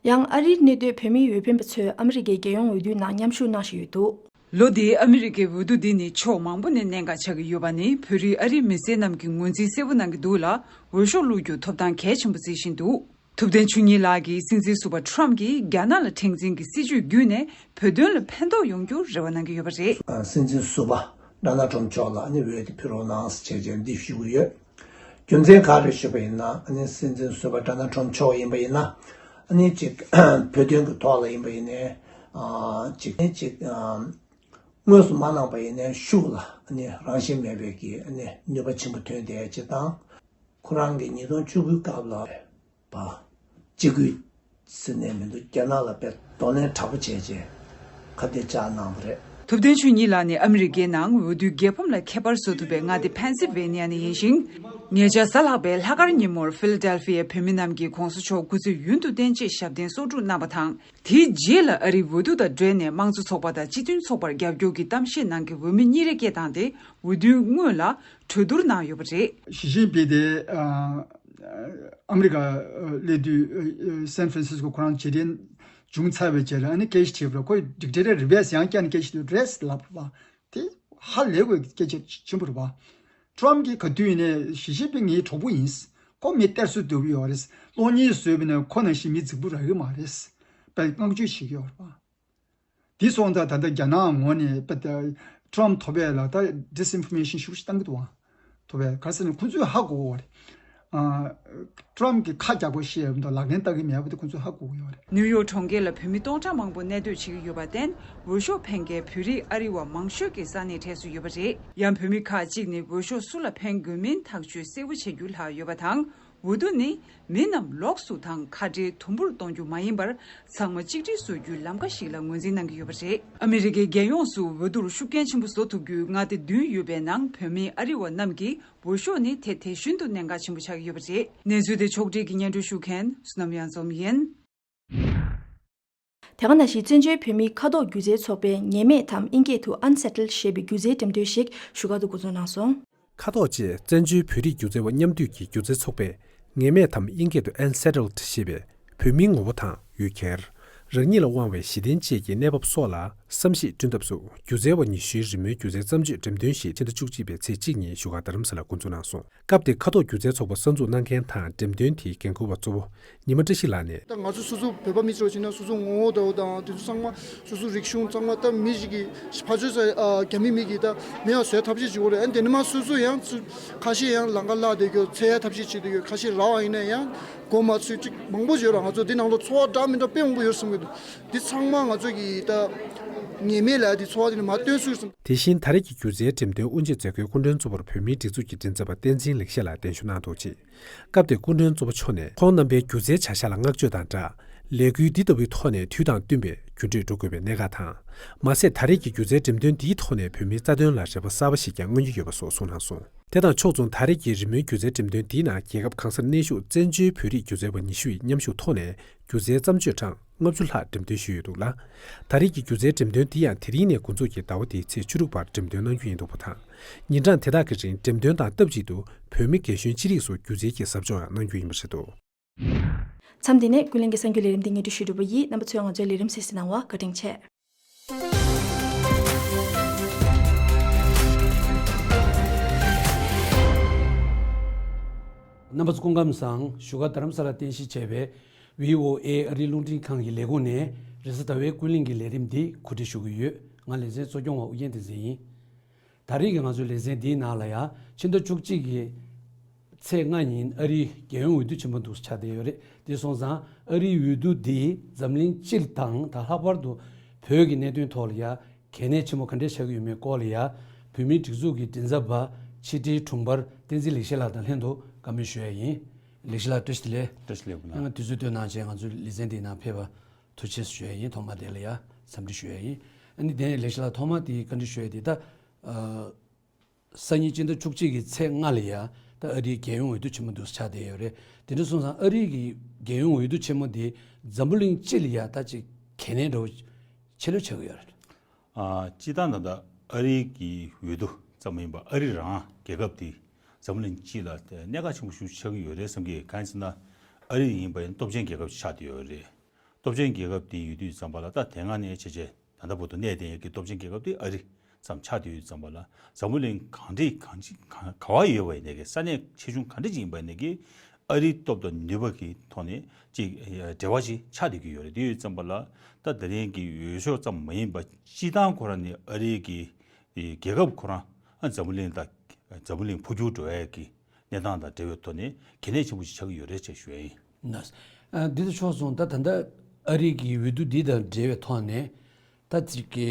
ཡང་ཨ་རིར་གནས་སྡོད་བོད་མིའི་འོས་འཕེན་པ་ཚོས་ཨ་མི་རི་ཀའི་རྒྱལ་ཡོངས་འོས་བསྡུའི་ནང་མཉམ་ཞུགས་གནང་བཞིན་ཡོད་འདུག་ལོ་འདིའི་ཨ་མི་རི་ཀའི་འོས་བསྡུ་འདི་ནི་ཕྱོགས་མང་པོ་ནས་གནད་འགག་ཆགས་ཀྱི་ཡོད་པ་ནི་བོད་རིགས་ཨ་རིའི་མི་སེར་རྣམས་ཀྱིས་ངོས་འཛིན་གསལ་པོ་གནང་གི་འདུག་ལ། འོས་ཤོག་བླུག་རྒྱུ་ཐོབ་ཐང་གལ་ཆེན་པོ་བརྩི་བཞིན་འདུག་ཐུབ་བསྟན་ཆོས་ཉིད་ལགས་ཀྱིས་སྲིད་འཛིན་ཟུར་པ་ཊམ་གྱིས་རྒྱ་ནག་ལ་མཁྲེགས་འཛིན་གྱི་སྲིད་བྱུས་བརྒྱུད་ནས་བོད་དོན་ལ་ཕན་ཐོགས་ཡོང་རྒྱུར་རེ་བ་གནང་གི་ཡོད་པ་རེད། སྲིད་འཛིན་ཟུར་པ་ཌོ་ནལ་ཊམ་མཆོག་ལ་ནི་འོས་དེ་ཕུལ་རོགས་གནང་ཟེར་བྱས་འདི་ཞུ་གི་ཡོད། རྒྱུ་མཚན་ག་རེ་ཞུས་པ་ཡིན་ན་ཨ་ནི་སྲིད་འཛིན་ཟུར་པ་ཌོ་ནལ་ཊམ་མཆོག་ཡིན་པ་ཡིན་ན་ཨ་ནི་ཅིག་བོད་དོན་གྱི་ཐོག་ལ་ཡིན་པ་ཡིན་ནའི་ཨ་ཅིག་ཅིག་ཨ་དངོས་སུ་མ་གནང་པ་ཡིན་ནའི་ཤུགས་ལ་ཨ་ནི་རང་བཞིན་མེད་པའི་གི་ཨ་ནི་ནུས་པ་ཆེན་པོ་ཐོན་བསྡད་ཅིག་དང་། ཁོ་རང་གི་ཉིས་སྟོང་བཅུ་དགུའི་སྐབས་ལ་པ་གཅིག་སྒུལ་ཟེར་ནས་མི་འདུག་རྒྱ་ནག་ལ་དཔེ་གདོང་ལེན་དྲག་པོ་བྱས་རྗེས་ཁ་གཏད་བཅག་གནང་བ་རེད། ཐུབ་བསྟན་ཆོས་ཉིད་ལགས་ནི་ཨ་མི་རི་ཀའི་ནང་འོས་བསྡུའི་རྒྱལ་ཕམ་ལ་ཁྱད་པར་བཟོ་ཐུབ་པའི་མངའ་སྡེ་ཕེན་སིལ་ཝེ་ནི་ཡ་ནས་ཡིན་ཞིང་། ཉེ་ཆར་གཟའ་ལྷག་པའི་ལྷག་དཀར་ཉིན་མོར་ཕི་ལ་ཌེལ་ཕི་ཡའི་བོད་མི་རྣམས་ཀྱིས་གོང་ས་མཆོག་སྐུ་ཚེ་ཡུན་དུ་བརྟན་ཅེས་ཞབས་བརྟན་གསོག་སྒྲུབ་གནང་བ་དང་། དེའི་རྗེས་ལ་ཨ་རིའི་འོས་བསྡུ་དང་འབྲེལ་ནས་དམངས་གཙོ་ཚོགས་པ་དང་སྤྱི་མཐུན་ཚོགས་པར་རྒྱབ་སྐྱོར་གྱི་གཏམ་བཤད་གནང་མཁན་འོས་མི་གཉིས་རེ་སྐད་བཏང་སྟེ་འོས་བསྡུའི་སྔོན་ལ་གྲོས་བསྡུར་གནང་ཡོད་པ་རེད། ཞི་ཅིན་ཕིང་དེ་ཨ་ཨ་མི་རི་ཀ་ཨ་སླེབས་དུས་ཨ་ཨ་སན་ཧྥ་རན་སིས་ཀོ་ཁོ་རང་རྗེས་དྲན་བྱུང་ཚར་བའི་རྗེས་ལ་ཨ་ནི་སྐད་ཆ་དྲིས་པ་ལ་ཁོས་འགྲིག་འགྲིག་རེད། རི་བེ་སི་ཡང་བསྐྱར་ནས་སྐད་ཆ་དྲིས་རེད་ལབ་པ་དེ་ཧ་ལས་པའི་སྐད་ཆ་ཆེན་པོ་རེད་པ། ཊམ་གྱིས་ག་དུས་ཡིན་ནའི་ཞི་ཅིན་ཕིང་ངའི་གྲོགས་པོ་ཡིན། ཁོ་མི་གཏེར་སྲོལ་འདུལ་གྱི་ཡོད་རེད། གློག་བརྙན་བཟོས་པ་ཡིན་ན་ཁོ་ནང་བཞིན་མི་རྫིག་པོ་རག་གི་མ་རེད། པའི་བསྔགས་བརྗོད་བྱེད་ཀྱི་ཡོད་རེད་པ། དེ་སོང་ཙང་ད་ལྟ་རྒྱ་ནག་ངོས་ནས་པ་ད་ཊམ་ཐོབ་པ་ལ་ད་ཌིས་ཨིན་ཕོར་མེ་ཤན་ཤུགས་ཆེ་བཏང་གི་འདུག་ཨང་། ཐོབ་པ་ག་རེ་ཟེར་ན་ཁོ་ཚོས་ཧ་གོ་གི་ཡོད་རེད། ཨ་ཊམ་གྱིས་ཁ་རྒྱག་དགོས་ཤེས་ཡོད་མ་གཏོགས་ལག་ལེན་བསྟར་གྱི་མེད་པ་དེ་ཁོ་ཚོས་ཧ་གོ་གི་ཡོད་རེད། ནིའུ་ཡོག་གྲོང་ཁྱེར་ལ་བོད་མི་སྟོང་ཕྲག་མང་པོ་གནས་སྡོད་བྱེད་ཀྱི་ཡོད་པར་བརྟེན་འོས་ཤོག་འཕེན་མཁན་བོད་རིགས་ཨ་རི་བ་མང་ཤོས་ཀྱི་ས་གནས་གྲས་སུ་ཡོད་པ་རེད། ཡང་བོད་མི་ཁག་ཅིག་ནི་འོས་ཤོག་སུ་ལ་འཕེན་དགོས་མིན་ཐག་གཅོད་གསལ་པོ་བྱེད་རྒྱུ་ལྷག་ཡོད་པ་དང་། འོས་བསྡུ་ནི་མི་རྣམས་ལོགས་སུ་དང་ཁ་བྲལ་དུམ་བུར་གཏོང་རྒྱུ་མ་ཡིན་པར་ཚང་མ་གཅིག་སྒྲིལ་བཟོ་རྒྱུའི་ལམ་ཁ་ཞིག་ལ་ངོས་འཛིན་གནང་གི་ཡོད་པ་རེད། ཨ་མི་རི་ཀའི་རྒྱལ་ཡོངས་སུ་འོས་བསྡུར་ཤུགས་རྐྱེན་ཆེན་པོ་བཟོ་ཐུབ་རྒྱུའི་མངའ་སྡེ་བདུན་ཡོད་པའི་ནང་བོད་མི་ཨ་རི་བ་རྣམས་ཀྱི་འོས་ཤོག་ནི་དེ་དེ་བཞིན་དུ་གནད་འགག་ཆེན་པོ་ཆགས་ཀྱི་ཡོད་པ་རེད། གནས་ཚུལ་དེ་ཕྱོགས་སྒྲིག་གིས་སྙན་སྒྲོན་ཞུ་མཁན་བསོད་ནམས་གཡང་འཛོམས་ཡིན། དེ་ག་ནང་བཞིན་བཙན་བྱོལ་བོད་མིའི་ཁ་ཐོག་སྒྱུ་རྩལ་ཚོགས་པས་ངེས་མེད་དམ་དབྱིན་སྐད་དུ་Unsettled ཞེས་པའི་སྒྱུ་རྩལ་འགྲེམས་སྟོན་ཞིག་བཞུགས་སྒར་དུ་འགོ་འཛུགས་གནང་སོང་། ཁ་ཐོག་བཅས་བཙན་བྱོལ་བོད་རིགས་སྒྱུ་རྩལ་བ་མཉམ་འདུས་ཀྱི་སྒྱུ་རྩལ་ཚོགས་པས་ངེས་མེད་དམ་དབྱིན་སྐད་དུ་Unsettled ཞེས་པའི་བོད་མིའི་ངོ་བོ་དང་ཡུལ་གྱར། རང་ཉིད་ལ་དབང་བའི་གཞི་རྟེན་བཅས་ཀྱི་གནས་བབ་སོགས་ལ་བསམ་གཞིག་བསྐྲུན་ཐབས་སུ་སྒྱུ་རྩལ་བ་ཉི་ཤུའི་རི་མོའི་སྒྱུ་རྩལ་བརྩམས་ཆོས་འགྲེམས་སྟོན་ཞིག་ཕྱི་ཟླ་བཅུ་གཅིག་པའི་ཚེས་གཅིག་ཉིན་བཞུགས་སྒར་རྡ་རམ་ས་ལར་འགོ་འཛུགས་གནང་སོང་། སྐབས་དེར་ཁ་ཐོག་སྒྱུ་རྩལ་ཚོགས་པ་གསར་འཛུགས་གནང་མཁན་དང་འགྲེམས་སྟོན་དེའི་འགན་འཁུར་བ་གཙོ་བོ་ཉི་མ་བཀྲ་ཤིས་ལགས་ནས། ད་ང་ཚོ་སོ་སོ་བོད་པ་མི་ཚོ་བྱས་ན་སོ་སོ་ངོ་བོ་འདྲ་བོ་དང་དེ་ཚོ་ཚང་མ་སོ་སོ་རིག་གཞུང་ཚང་མ་ད་མི་ཞིག་གིས་ཕར་ཕྱོགས་ས་རྒྱ་མི་མི་གིས་ད་མེད་པ་བཟོས་ཐབས་ཤེས་བྱེད་དགོས་རེད། ཨ་ནི་དེ་ནས་མ་སོ་སོ་ཡང་ཚུ་ཁ་ཤས་ཡང་ལམ་ཁ་བརླག་བསྡད་ཀྱི་འཚོལ་ཡ་ཐབས་ཤེས་བྱེད་བསྡད་ཀྱི་ཁ་ཤས་རག་པ་ཡིན་ན་ཡང་མགོ་མ་ཚོས་ཅིག་མང་པོ་ཡོད་ར། ང་ཚོ་འདི་ནང་ལོགས་འཚོ་བ་འདྲ་མི་འདྲ་དཔེ་མང་པོ་ཡོད་བསམ་གྱི་འདུག་འདི་ཚང་མ་ང་ཚོ་གི་ད་ངེས་མེད་ལ་འདི་འཚོ་བ་འདི་ནས་མར་བཏོན་སྲིད་བསམ། དེ་བཞིན་ད་རེས་ཀྱི་སྒྱུ་རྩལ་འགྲེམས་སྟོན་དབུ་འབྱེད་མཛད་སྒོའི་སྐུ་མགྲོན་གཙོ་བོར་བོད་མིའི་སྒྲིག་འཛུགས་ཀྱི་མགྲིན་ཚབ་པ་བསྟན་འཛིན་ལེགས་བཤད་ལགས་གདན་ཞུ་གནང་འདུག་ཅིང་། སྐབས་དེར་སྐུ་མགྲོན་གཙོ་བོ་མཆོག་ནས་ཁོང་རྣམ་པའི་སྒྱུ་རྩལ་བྱ་གཞག་ལ་བསྔགས་བརྗོད་དང་སྦྲགས། ལས་འགུལ་འདི་ལྟ་བུའི་ཐོག་ནས་དུས་དང་བསྟུན་པའི་འགྱུར་འགྲོས་འགྲོ་དགོས་པའི་གནད་འགག་དང་། མ་ཟད་ད་རེས་ཀྱི་སྒྱུ་རྩལ་འགྲེམས་སྟོན་འདིའི་ཐོག་ནས་བོད་མིའི་རྩ་དོན་ལ་རེ་བ་གསར་པ་ཞིག་ཀྱང་མངོན་གྱི་ཡོད་པ་སོགས་གསུངས་གནང་སོང་། དེ་དང་ཕྱོགས་མཚུངས་ད་རེས་ཀྱི་རི་མོའི་སྒྱུ་རྩལ་འགྲེམས་སྟོན་འདིའི་ནང་རྒྱལ་ཁབ་གང་སར་གནས་བཞུགས་བཙན་བྱོལ་བོད་རིགས་སྒྱུ་རྩལ་བ་ཉི་ཤུ་ཡིས་མཉམ་ཞུགས་ཐོག་ནས་སྒྱུ་རྩལ་བརྩམས་ཆོས་གྲངས་ལྔ་བཅུ་ལྷག་འགྲེམས་སྟོན་ཞུས་ཡོད་འདུག་ལ། ད་རེས་ཀྱི་སྒྱུ་རྩལ་འགྲེམས་སྟོན་འདི་ཡང་དེ་རིང་ནས་འགོ་འཛུགས་ཀྱིས་ཟླ་བ་འདིའི་ཚེས་བཅུ་དྲུག་བར་འགྲེམས་སྟོན་གནང་རྒྱུ་ཡིན་འདུག་པ་དང་། ཉིན་གྲངས་དེ་དག་གི་རིང་འགྲེམས་སྟོན་དང་སྟབས་གཅིག་ཏུ་བོད་མི་རྒན་གཞོན་ཅི་རིགས་སུ་སྒྱུ་རྩལ་གྱི་ཟབ་སྦྱོང་ཡང་གནང་རྒྱུ་ཡིན་པ་རེད་འདུག་མཚམས་འདི་ནས་ཀུན་གླེང་གི་གསར་འགྱུར་ལས་རིམ་འདི་སྙན་སྒྲོན་ཞུས་གྲུབ་པ་ཡིན། རྣམ་པ་ཚོས་ང་ཚོའི་ལས་རིམ་གསན་གཟིགས་གནང་བར་བཀའ་དྲིན་ཆེ། རྣམ་པ་ཚོ་སྐུ་ཁམས་བཟང་། བཞུགས་སྒར་རྡ་རམ་ས་ལར་རྟེན་གཞི་བྱས་པའི་བྷི་ཨོ་ཨེ་ཨ་རིའི་རླུང་འཕྲིན་ཁང་གི་ལས་ཁུངས་ནས་རེས་གཟའ་ཟླ་བའི་ཀུན་གླེང་གི་ལས་རིམ་འདི་གོ་སྒྲིག་ཞུ་གི་ཡོད། ང་ལེ་ཚན་གཙོ་སྐྱོང་བ་ཨུ་རྒྱན་བསྟན་འཛིན་ཡིན། ད་རེས་ཀྱི་ང་ཚོའི་ལེ་ཚན་འདིའི་ནང་ལ་ཡང་ཕྱི་ཟླ་བཅུ་གཅིག་གི་ཚེས་ལྔ་ཉིན་ཨ་རིའི་རྒྱལ་ཡོངས་འོས་བསྡུ་ཆེན་མོ་འདུག་ཆགས་བསྡད་ཡོད་རེད། དེ་སོང་ཙང་ཨ་རིའི་འོས་བསྡུ་འདིས་འཛམ་གླིང་སྤྱི་དང་ད་ལྷག་པར་དུ་བོད་ཀྱི་གནད་དོན་ཐོག་ལ་ཡང་གལ་གནད་ཆེན་མོ་ག་འདྲས་ཆགས་ཀྱི་ཡོད་མེད་སྐོར་ལ་ཡང་བོད་མིའི་སྒྲིག་འཛུགས་ཀྱི་མགྲིན་ཚབ་པ་ཕྱི་དྲིལ་དྲུང་འཕར་བསྟན་འཛིན་ལེགས་བཤད་ལགས་དང་ལྷན་དུ་བཀའ་མོལ་ཞུ་ཡ་ཡིན། ལེགས་བཤད་ལགས་བཀྲ་ཤིས་བདེ་ལེགས། སྐུ་ལགས་དུས་ཚོད་བཏོན་གནང་བྱས་ང་ཚོའི་ལེ་ཚན་འདིའི་ནང་ཕེབས་པ་ཐུགས་རྗེ་ཆེ་ཞུ་ཡ་ཡིན། ཐོག་མར་དེ་ལ་ཡང་འཚམས་འདྲི་ཞུ་ཡ་ཡིན། ཨ་ནི་དེ་ནས་ལེགས་བཤད་ལགས་ཐོག་མར་དེའི་བཀའ་འདྲི་ཞུ་ཡ་དེ་ད། སང་ཉིན་སྤྱི་ཟླ་བཅུ་གཅིག་གི་ཚེས་ལྔ་ལ་ཡ་ད་ཨ་རིའི་རྒྱལ་ཡོངས་འོས་བསྡུ་ཆེན་མོ་འདུག་ཆགས་བསྡད་ཡོད་རེད། དེ་འདྲ་སོང་ཙང་ཨ་རིའི་གི་རྒྱལ་ཡོངས་འོས་བསྡུ་ཆེན་མོ་འདི་འཛམ་བུ་གླིང་སྤྱི་ལ་ཡ་ད་ཅིག་གལ་གནད་འདྲ་བོ་ཆེ་ལོས་ཆགས་ཀྱི་ཡོད་རེད། ཨ། སྤྱིར་བཏང་ད་ལྟ་ཨ་རིའི་གི་འོས་བསྡུ་ཙམ་མ་ཡིན་པར་ཨ་རི་རང་རྒྱལ་ཁབ་དེ་འཛམ་བུ་གླིང་སྤྱི་ལ་གནད་འགག་ཆེན་པོ་ཞིག་ཆགས་ཀྱི་ཡོད་རེད་བསམ་གྱི། གང་ཡིན་ཟེར་ན་ཨ་རི་ཡིན་པ་ཡིན་སྟོབས་ཆེན་རྒྱལ་ཁབ་ཆགས་བསྡད་ཡོད་རེད། སྟོབས་ཆེན་རྒྱལ་ཁབ་དེ་ཡོད་དུས་ཙམ་པ་ལ་ད་དེ་སྔ་ནས་བྱས་བྱས་ད་ལྟ་བར་དུ་གནས་བསྡད་ཡོད་ཀྱི་སྟོབས་ཆེན་རྒྱལ་ཁབ་དེ་ཨ་རི་ཙམ་ཆགས་བསྡད་ཡོད་ཙམ་པ་ལ་འཛམ་བུ་གླིང་གང་འདྲ་གང་ཅི་གང་ག་བ་ཡོད་པ་ཡིན་ནའི་གི་ས་གནས་ཆེ་ཆུང་ག་འདྲ་ཅིག་ཡིན་པ་ཡིན་ནའི་གི་ཨ་རིའི་སྟོབས་དང་ནུས་པ་གི་ཐོག་ནས་ཅིག་འབྲེལ་བ་ཅིག་ཆགས་བསྡད་ཀྱི་ཡོད་རེད། དེ་ཡོད་ཙམ་པ་ལ་ད་ད་རིང་གི་འོས་ཤོག་ཙམ་མ་ཡིན་པ་སྤྱིར་བཏང་ཁོ་རང་ནས་ཨ་རིའི་གི་རྒྱལ་ཁབ་ཁོ་རང་འཛམ་བུ་གླིང་དང་འཛམ་བུ་གླིང་འཕོ་འགྱུར་འགྲོ་ཡས་ཀྱི་གནས་སྟངས་དང་འབྲེལ་བའི་ཐོག་ནས་གལ་གནད་ཆེན་པོ་ཞིག་ཆགས་ཀྱི་ཡོད་རེད་ཅེས་ཞུ་ཡ་ཡིན། ན། ཨ། འདི་ལྟ་ཆོག་སོང་། ད་ད་ལྟ་ཨ་རི་གི་འོས་བསྡུ་འདི་དང་འབྲེལ་བའི་ཐོག་ནས་ད་ཅིག་གི་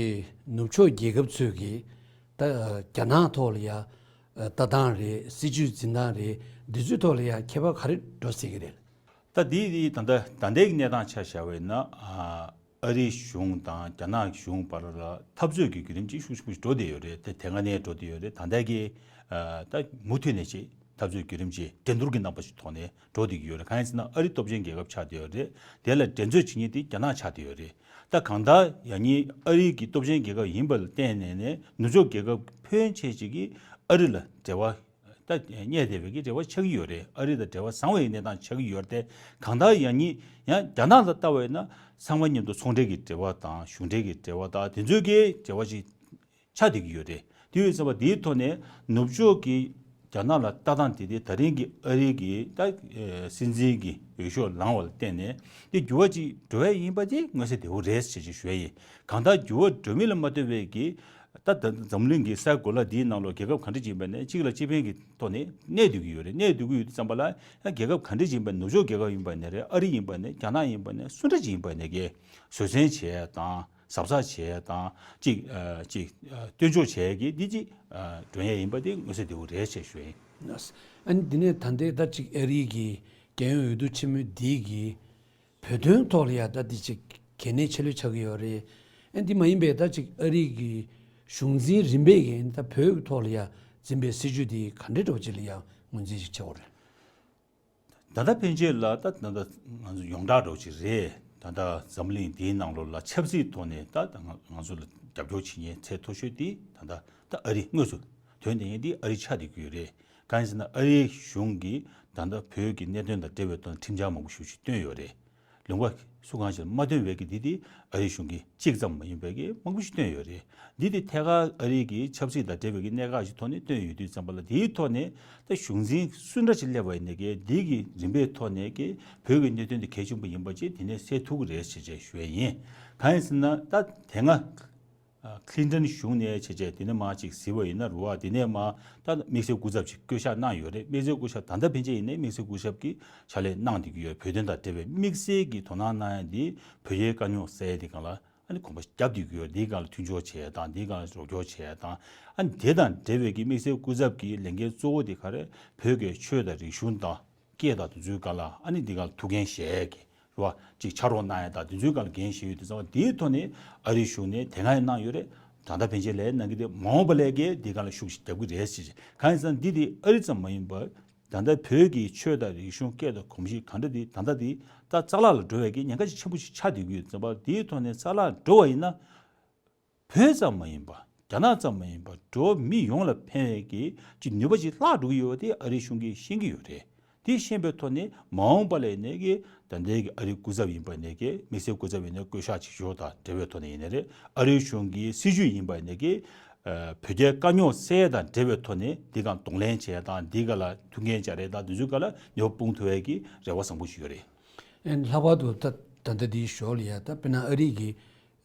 ནུབ་ཕྱོགས་རྒྱལ་ཁབ་ཚོས་ཀྱི་ད་རྒྱ་ནག་ཐོག་ལ་ཡ་ལྟ་སྟངས་རེད། སྲིད་ཇུས་འཛིན་སྟངས་རེད། འདི་ཚོའི་ཐོག་ལ་ཡ་ཁྱད་པར་ག་རེ་འགྲོ་སྲིད་ཀྱི་རེད། ད་འདི་འདི་ད་ལྟ་ད་ལྟའི་གནས་སྟངས་ཆ་བཞག་པ་ཡིན་ན། ཨ། ཨ་རིའི་གཞུང་དང་རྒྱ་ནག་གཞུང་བར་ལ་འཐབ་རྩོད་ཀྱི་བརྒྱུད་རིམ་ཅིག་ཤུགས་ཆེན་པོ་ཞིག་འགྲོ་བསྡད་ཡོད་རེད། དེ་དེ་སྔ་ནས་འགྲོ་བསྡད་ཡོད་རེད། ད་ལྟ་གི་ཨ། ད་མུ་མཐུད་ནས་ཅིག་འཐབ་རྩོད་བརྒྱུད་རིམ་ཅིག་འགྲན་བསྡུར་གྱི་རྣམ་པ་ཞིག་ཐོག་ནས་འགྲོ་བསྡད་ཀྱི་ཡོད་རེད། གང་ཡིན་ཟེར་ན་ཨ་རི་སྟོབས་ཆེན་རྒྱལ་ཁབ་ཆགས་བསྡད་ཡོད་རེད། དེ་ལ་འགྲན་རྩོད་བྱེད་མཁན་དེ་རྒྱ་ནག་ཆགས་བསྡད་ཡོད་རེད། ད་གང་ལྟར་ཡང་སྙིང་ཨ་རི་གི་སྟོབས་ཆེན་རྒྱལ་ཁབ་ཡིན་པ་ལ་བརྟེན་ནས་ནས་ནུབ་ཕྱོགས་རྒྱལ་ཁབ་ཕོན་ཆེ་ཅིག་གིས་ཨ་རི་ལ་འབྲེལ་བ་ད་གནས་བསྡད་པའི་གི་འབྲེལ་བ་ཆགས་ཀྱི་ཡོད་རེད། ཨ་རི་དང་འབྲེལ་བ་བཟང་བའི་གནས་སྟངས་ཆགས་ཀྱི་ཡོད་རེད། དེ་གང་ལྟར་ཡང་སྙིང་ཡང་རྒྱ་ནག་ལ་ལྟ་བས་ན་ཚང་མ་མཉམ་དུ་ཚོང་འབྲེལ་གྱི་འབྲེལ་བ་དང་གཞུང་འབྲེལ་གྱི་འབྲེལ་བ་དང་དེ་ཚོའི་གི་འབྲེལ་བ་ཞིག་ཆགས་བསྡད་ཀྱི་ཡོད་རེད། དེ་ཡོད་ཙམ་པ་དེའི་ཐོག་ནས་ནུབ་ཕྱོགས་ཀྱི་རྒྱ་ནག་ལ་ལྟ་སྟངས་དེ་དེ་ད་རིང་གི་ཨ་རི་གི་ད་སྲིད་འཛིན་གྱི་འོས་ཤོག་ལངས་པ་ལ་བརྟེན་ནས་དེ་འགྱུར་བ་ཅིག་འགྲོ་ཡས་ཡིན་པ་དེ་མངོན་གསལ་དོད་པོ་རེད་ཅེས་ཅིག་ཞུ་ཡས་ཡིན། གང་ལྟར་འགྱུར་བ་འགྲོ་མིན་ལ་མ་ལྟོས་པའི་གི་ད་ད་འཛམ་གླིང་གི་ས་གོ་ལ་འདིའི་ནང་ལོགས་རྒྱལ་ཁབ་ག་འདྲ་ཅིག་ཡིན་པ་ནས་གཅིག་ལ་གཅིག་ཕན་གྱི་ཐོག་ནས་གནས་སྡོད་ཀྱི་ཡོད་རེད། གནས་སྡོད་ཀྱི་ཡོད་དུས་ཙམ་པ་ལ་ཡང་རྒྱལ་ཁབ་ག་འདྲ་ཅིག་ཡིན་པ་ནུབ་ཕྱོགས་རྒྱལ་ཁབ་ཡིན་པ་ནས་རེད། ཨ་རི་ཡིན་པ་ནས་རྒྱ་ནག་ཡིན་པ་ནས་སུ་འདྲ་ཅིག་ཡིན་པ་ནས་གི་བཟོད་བསྲན་བྱེད་ཡ་དང་གཟབ་གཟབ་བྱེད་ཡ་དང་ཅིག་ཨ་ཅིག་ཨ་སྟོན་ཆོག་བྱེད་ཡ་གི་འདི་ཅིག་ཨ་འགྲོ་ཡ་ཡིན་པ་དེ་མངོན་གསལ་དོད་པོ་རེད་ཅེས་ཞུ་ཡིན། ཨ་ནི་འདི་ནས་ད་ལྟའི་ད་ཅིག་ཨ་རི་གི་རྒྱལ་ཡོངས་འོས་བསྡུ་ཆེན་མོ་འདི་གི་བོད་དོན་ཐོག་ལ་ཡ་ད་འདི་ཅིག་གལ་གནད་ཆེ་ལོས་ཆགས་ཀྱི་ཡོད་རེད། ཨ་འདི་མ་ཡིན་པའི་ད་ཅིག་ཨ་རི་གི་གཞུང་འཛིན་རིམ་པས་ཀྱི་ད་བོད་ཀྱི་ཐོག་ལ་ཡ་འཛིན་པའི་སྲིད་ཇུས་འདི་ག་འདྲའི་འགྲོ་ཅིག་ལ་ཡ་ངོས་འཛིན་ཞིག་བྱེད་དགོས་རེད། ད་ལྟ་ཕན་ཆད་ལ་ད་ད་ལྟ་ང་ཚོ་ཡོངས་གྲགས་འགྲོ་ཅིག་རེད། ད་ལྟ་འཛམ་གླིང་འདིའི་ནང་ལོགས་ལ་ཆབ་སྲིད་ཐོག་ནས་ད་ད་ང་ང་ཚོ་ལ་རྒྱབ་སྐྱོར་བྱེད་མཁན་ཚད་མཐོ་ཤོས་དེ་ད་ལྟ་ད་ཨ་རི་དངོས་སུ་དོན་དེ་ཡིན་དེ་ཨ་རི་ཆགས་བསྡད་ཀྱི་ཡོད་རེད། གང་ཡིན་ཟེར་ན་ཨ་རིའི་གཞུང་གིས་ད་ལྟ་བོད་ཀྱི་གནད་དོན་དང་འབྲེལ་བའི་ཐོག་ནས་ཁྲིམས་འཆར་མང་པོ་ཞིག་ཞིག་བཏོན་ཡོད་རེད། ལུང་པ་སུ་གང་ཞིག་ལ་མ་བཏོན་པའི་གི་འདི་དེ་ཨ་རིའི་གཞུང་གིས་གཅིག་ཙམ་མ་ཡིན་པའི་གི་མང་པོ་ཞིག་བཏོན་ཡོད་རེད། འདི་དེ་ཐད་ཀར་ཨ་རི་གི་ཆབ་སྲིད་དང་འབྲེལ་བའི་གི་གནད་འགག་ཞིག་ཐོག་ནས་བཏོན་ཡོད་དུས་ཙམ་པ་ལ་དེའི་ཐོག་ནས་ད་གཞུང་འཛིན་སུ་འདྲ་ཞིག་སླེབས་པ་ཡིན་ནའི་གི་འདི་གི་རིམ་པའི་ཐོག་ནས་གི་བོད་ཀྱི་གནད་དོན་དེ་གལ་ཆེན་པོ་ཡིན་པ་ཅིག་དེ་ནས་གསལ་ཐུབ་ཀྱི་རེད་ཞེས་བྱས་ཞུ་ཡས་ཡིན། གང་ཡིན་ཟེར་ན་ད་དེ་སྔ་ཨ་ཁི་ལིན་ཏོན་གཞུང་ནས་བྱས་བྱས་དེ་ནས་མར་ཅིག་གཟིགས་པ་ཡིན་ན་རུ་བ་དེ་ནས་མར་ད་དམིགས་བསལ་སྐུ་ཚབ་ཅིག་བསྐོ་གཞག་གནང་ཡོད་རེད། དམིགས་བསལ་སྐུ་ཞབས་ད་ལྟ་ཕན་ཆད་ཡིན་ནའི་དམིགས་བསལ་སྐུ་ཞབས་ཀྱི་ཕྱག་ལས་གནང་བསྡད་ཀྱི་ཡོད། བོད་དོན་དང་འབྲེལ་བའི་དམིགས་བསལ་གྱི་དོ་སྣང་གནང་ཡ་འདི་བོད་རྒྱའི་དཀའ་རྙོག་སེལ་ཡ་དེ་སྒང་ལ་ཨ་ནི་དགོངས་པ་བརྒྱབ་བསྡད་ཀྱི་ཡོད། འདིའི་སྒང་ལ་མཐུན་སྦྱོར་བྱེད་ཡ་དང་འདིའི་སྒང་ལ་རོགས་སྐྱོར་བྱེད་ཡ་དང་ཨ་ནི་དེ་དང་འབྲེལ་བའི་གི་དམིགས་བསལ་སྐུ་ཚབ་ཀྱི་ལས་འགན་གཙོ་བོ་དེ་ག་རེ་བོད་ཀྱི་ཆོས་དང་རིག་གཞུང་དང་། སྐད་དང་དེ་ཚོའི་སྒང་ལ་ཨ་ནི་འདི་སྒང་ལ་ཐུགས་འགན་བཞེས་ཀྱི་རེད་བ། ཅིག་ཕྱག་རོགས་གནང་ཡ་དང་དེ་ཚོའི་སྒང་ལ་འགན་བཞེས་ཡོད་དུས་ཙང་དེའི་ཐོག་ནས་ཨ་རིའི་གཞུང་ནས་དེ་སྔ་ཡང་གནང་ཡོད་རེད། ད་ལྟ་ཕན་ཆད་ལས་གནང་གི་དེ་མ་འོངས་པ་ལས་ཀྱི་འདི་སྒང་ལ་ཤུགས་ཤིག་རྒྱབ་ཀྱི་རེད་ཟེར། གང་ཡིན་ཟེར་ན་འདི་དེ་ཨ་རི་ཙམ་མ་ཡིན་པར་ད་ལྟ་བོད་ཀྱི་ཆོས་དང་རིག་གཞུང་སྐད་དང་གོམས་གཤིས་ག་འདྲ་དེ་ད་ལྟ་དེ་ད་རྩ་བརླག་ལ་འགྲོ་བའི་གི་ཉེན་ཁ་ཆེན་པོ་ཞིག་ཆགས་བསྡད་ཀྱི་ཡོད་ཙང་དེའི་ཐོག་ནས་རྩ་བརླག་འགྲོ་བ་ཡིན་ན། བོད་ཙམ་མ་ཡིན་པར་རྒྱ་ནག་ཙམ་མ་ཡིན་པར་འགྲོ་བ་མི་ཡོངས་ལ་ཕན་པའི་གི་ཅིག་ནུས་པ་ཅིག་བརླག་འགྲོ་གི་ཡོད་པ་དེ་ཨ་རིའི་གཞུང་གིས་ཤེས་ཀྱི་ཡོད་རེད། དེ་ཤེས་པའི་ཐོག་ནས་མ་འོངས་པ་ལ་ཡིན་ནའི་གི་ད་ལྟའི་གི་ཨ་རིའི་སྐུ་ཚབ་ཡིན་པ་ཡིན་ནའི་གི་དམིགས་བསལ་སྐུ་ཚབ་ཡིན་ནའི་བསྐོ་གཞག་བྱེད་ཕྱོགས་དང་འབྲེལ་བའི་ཐོག་ནས་ཡིན་ནའི་རེད། ཨ་རིའི་གཞུང་གི་སྲིད་བྱུས་ཡིན་པ་ཡིན་ནའི་གི་ཨ་བོད་རྒྱའི་དཀའ་རྙོག་སེལ་ཡས་དང་འབྲེལ་བའི་ཐོག་ནས་འདི་གང་གདོང་ལེན་བྱས་དང་འདི་ག་ལ་ཐུགས་འགན་བཅའ་རེས་དང་འདི་ཚོའི་སྒང་ལ་ནུས་པ་སྤུངས་ཐུབ་ཡས་ཀྱི་རེ་བ་བཟང་པོ་ཞིག་ཡོད་རེད། ཨེ་ལྷག་པར་དུ་ད་ད་ལྟ་འདིའི་ཞོར་ལ་ཡ་ད་དཔེར་ན་ཨ་རི་གི་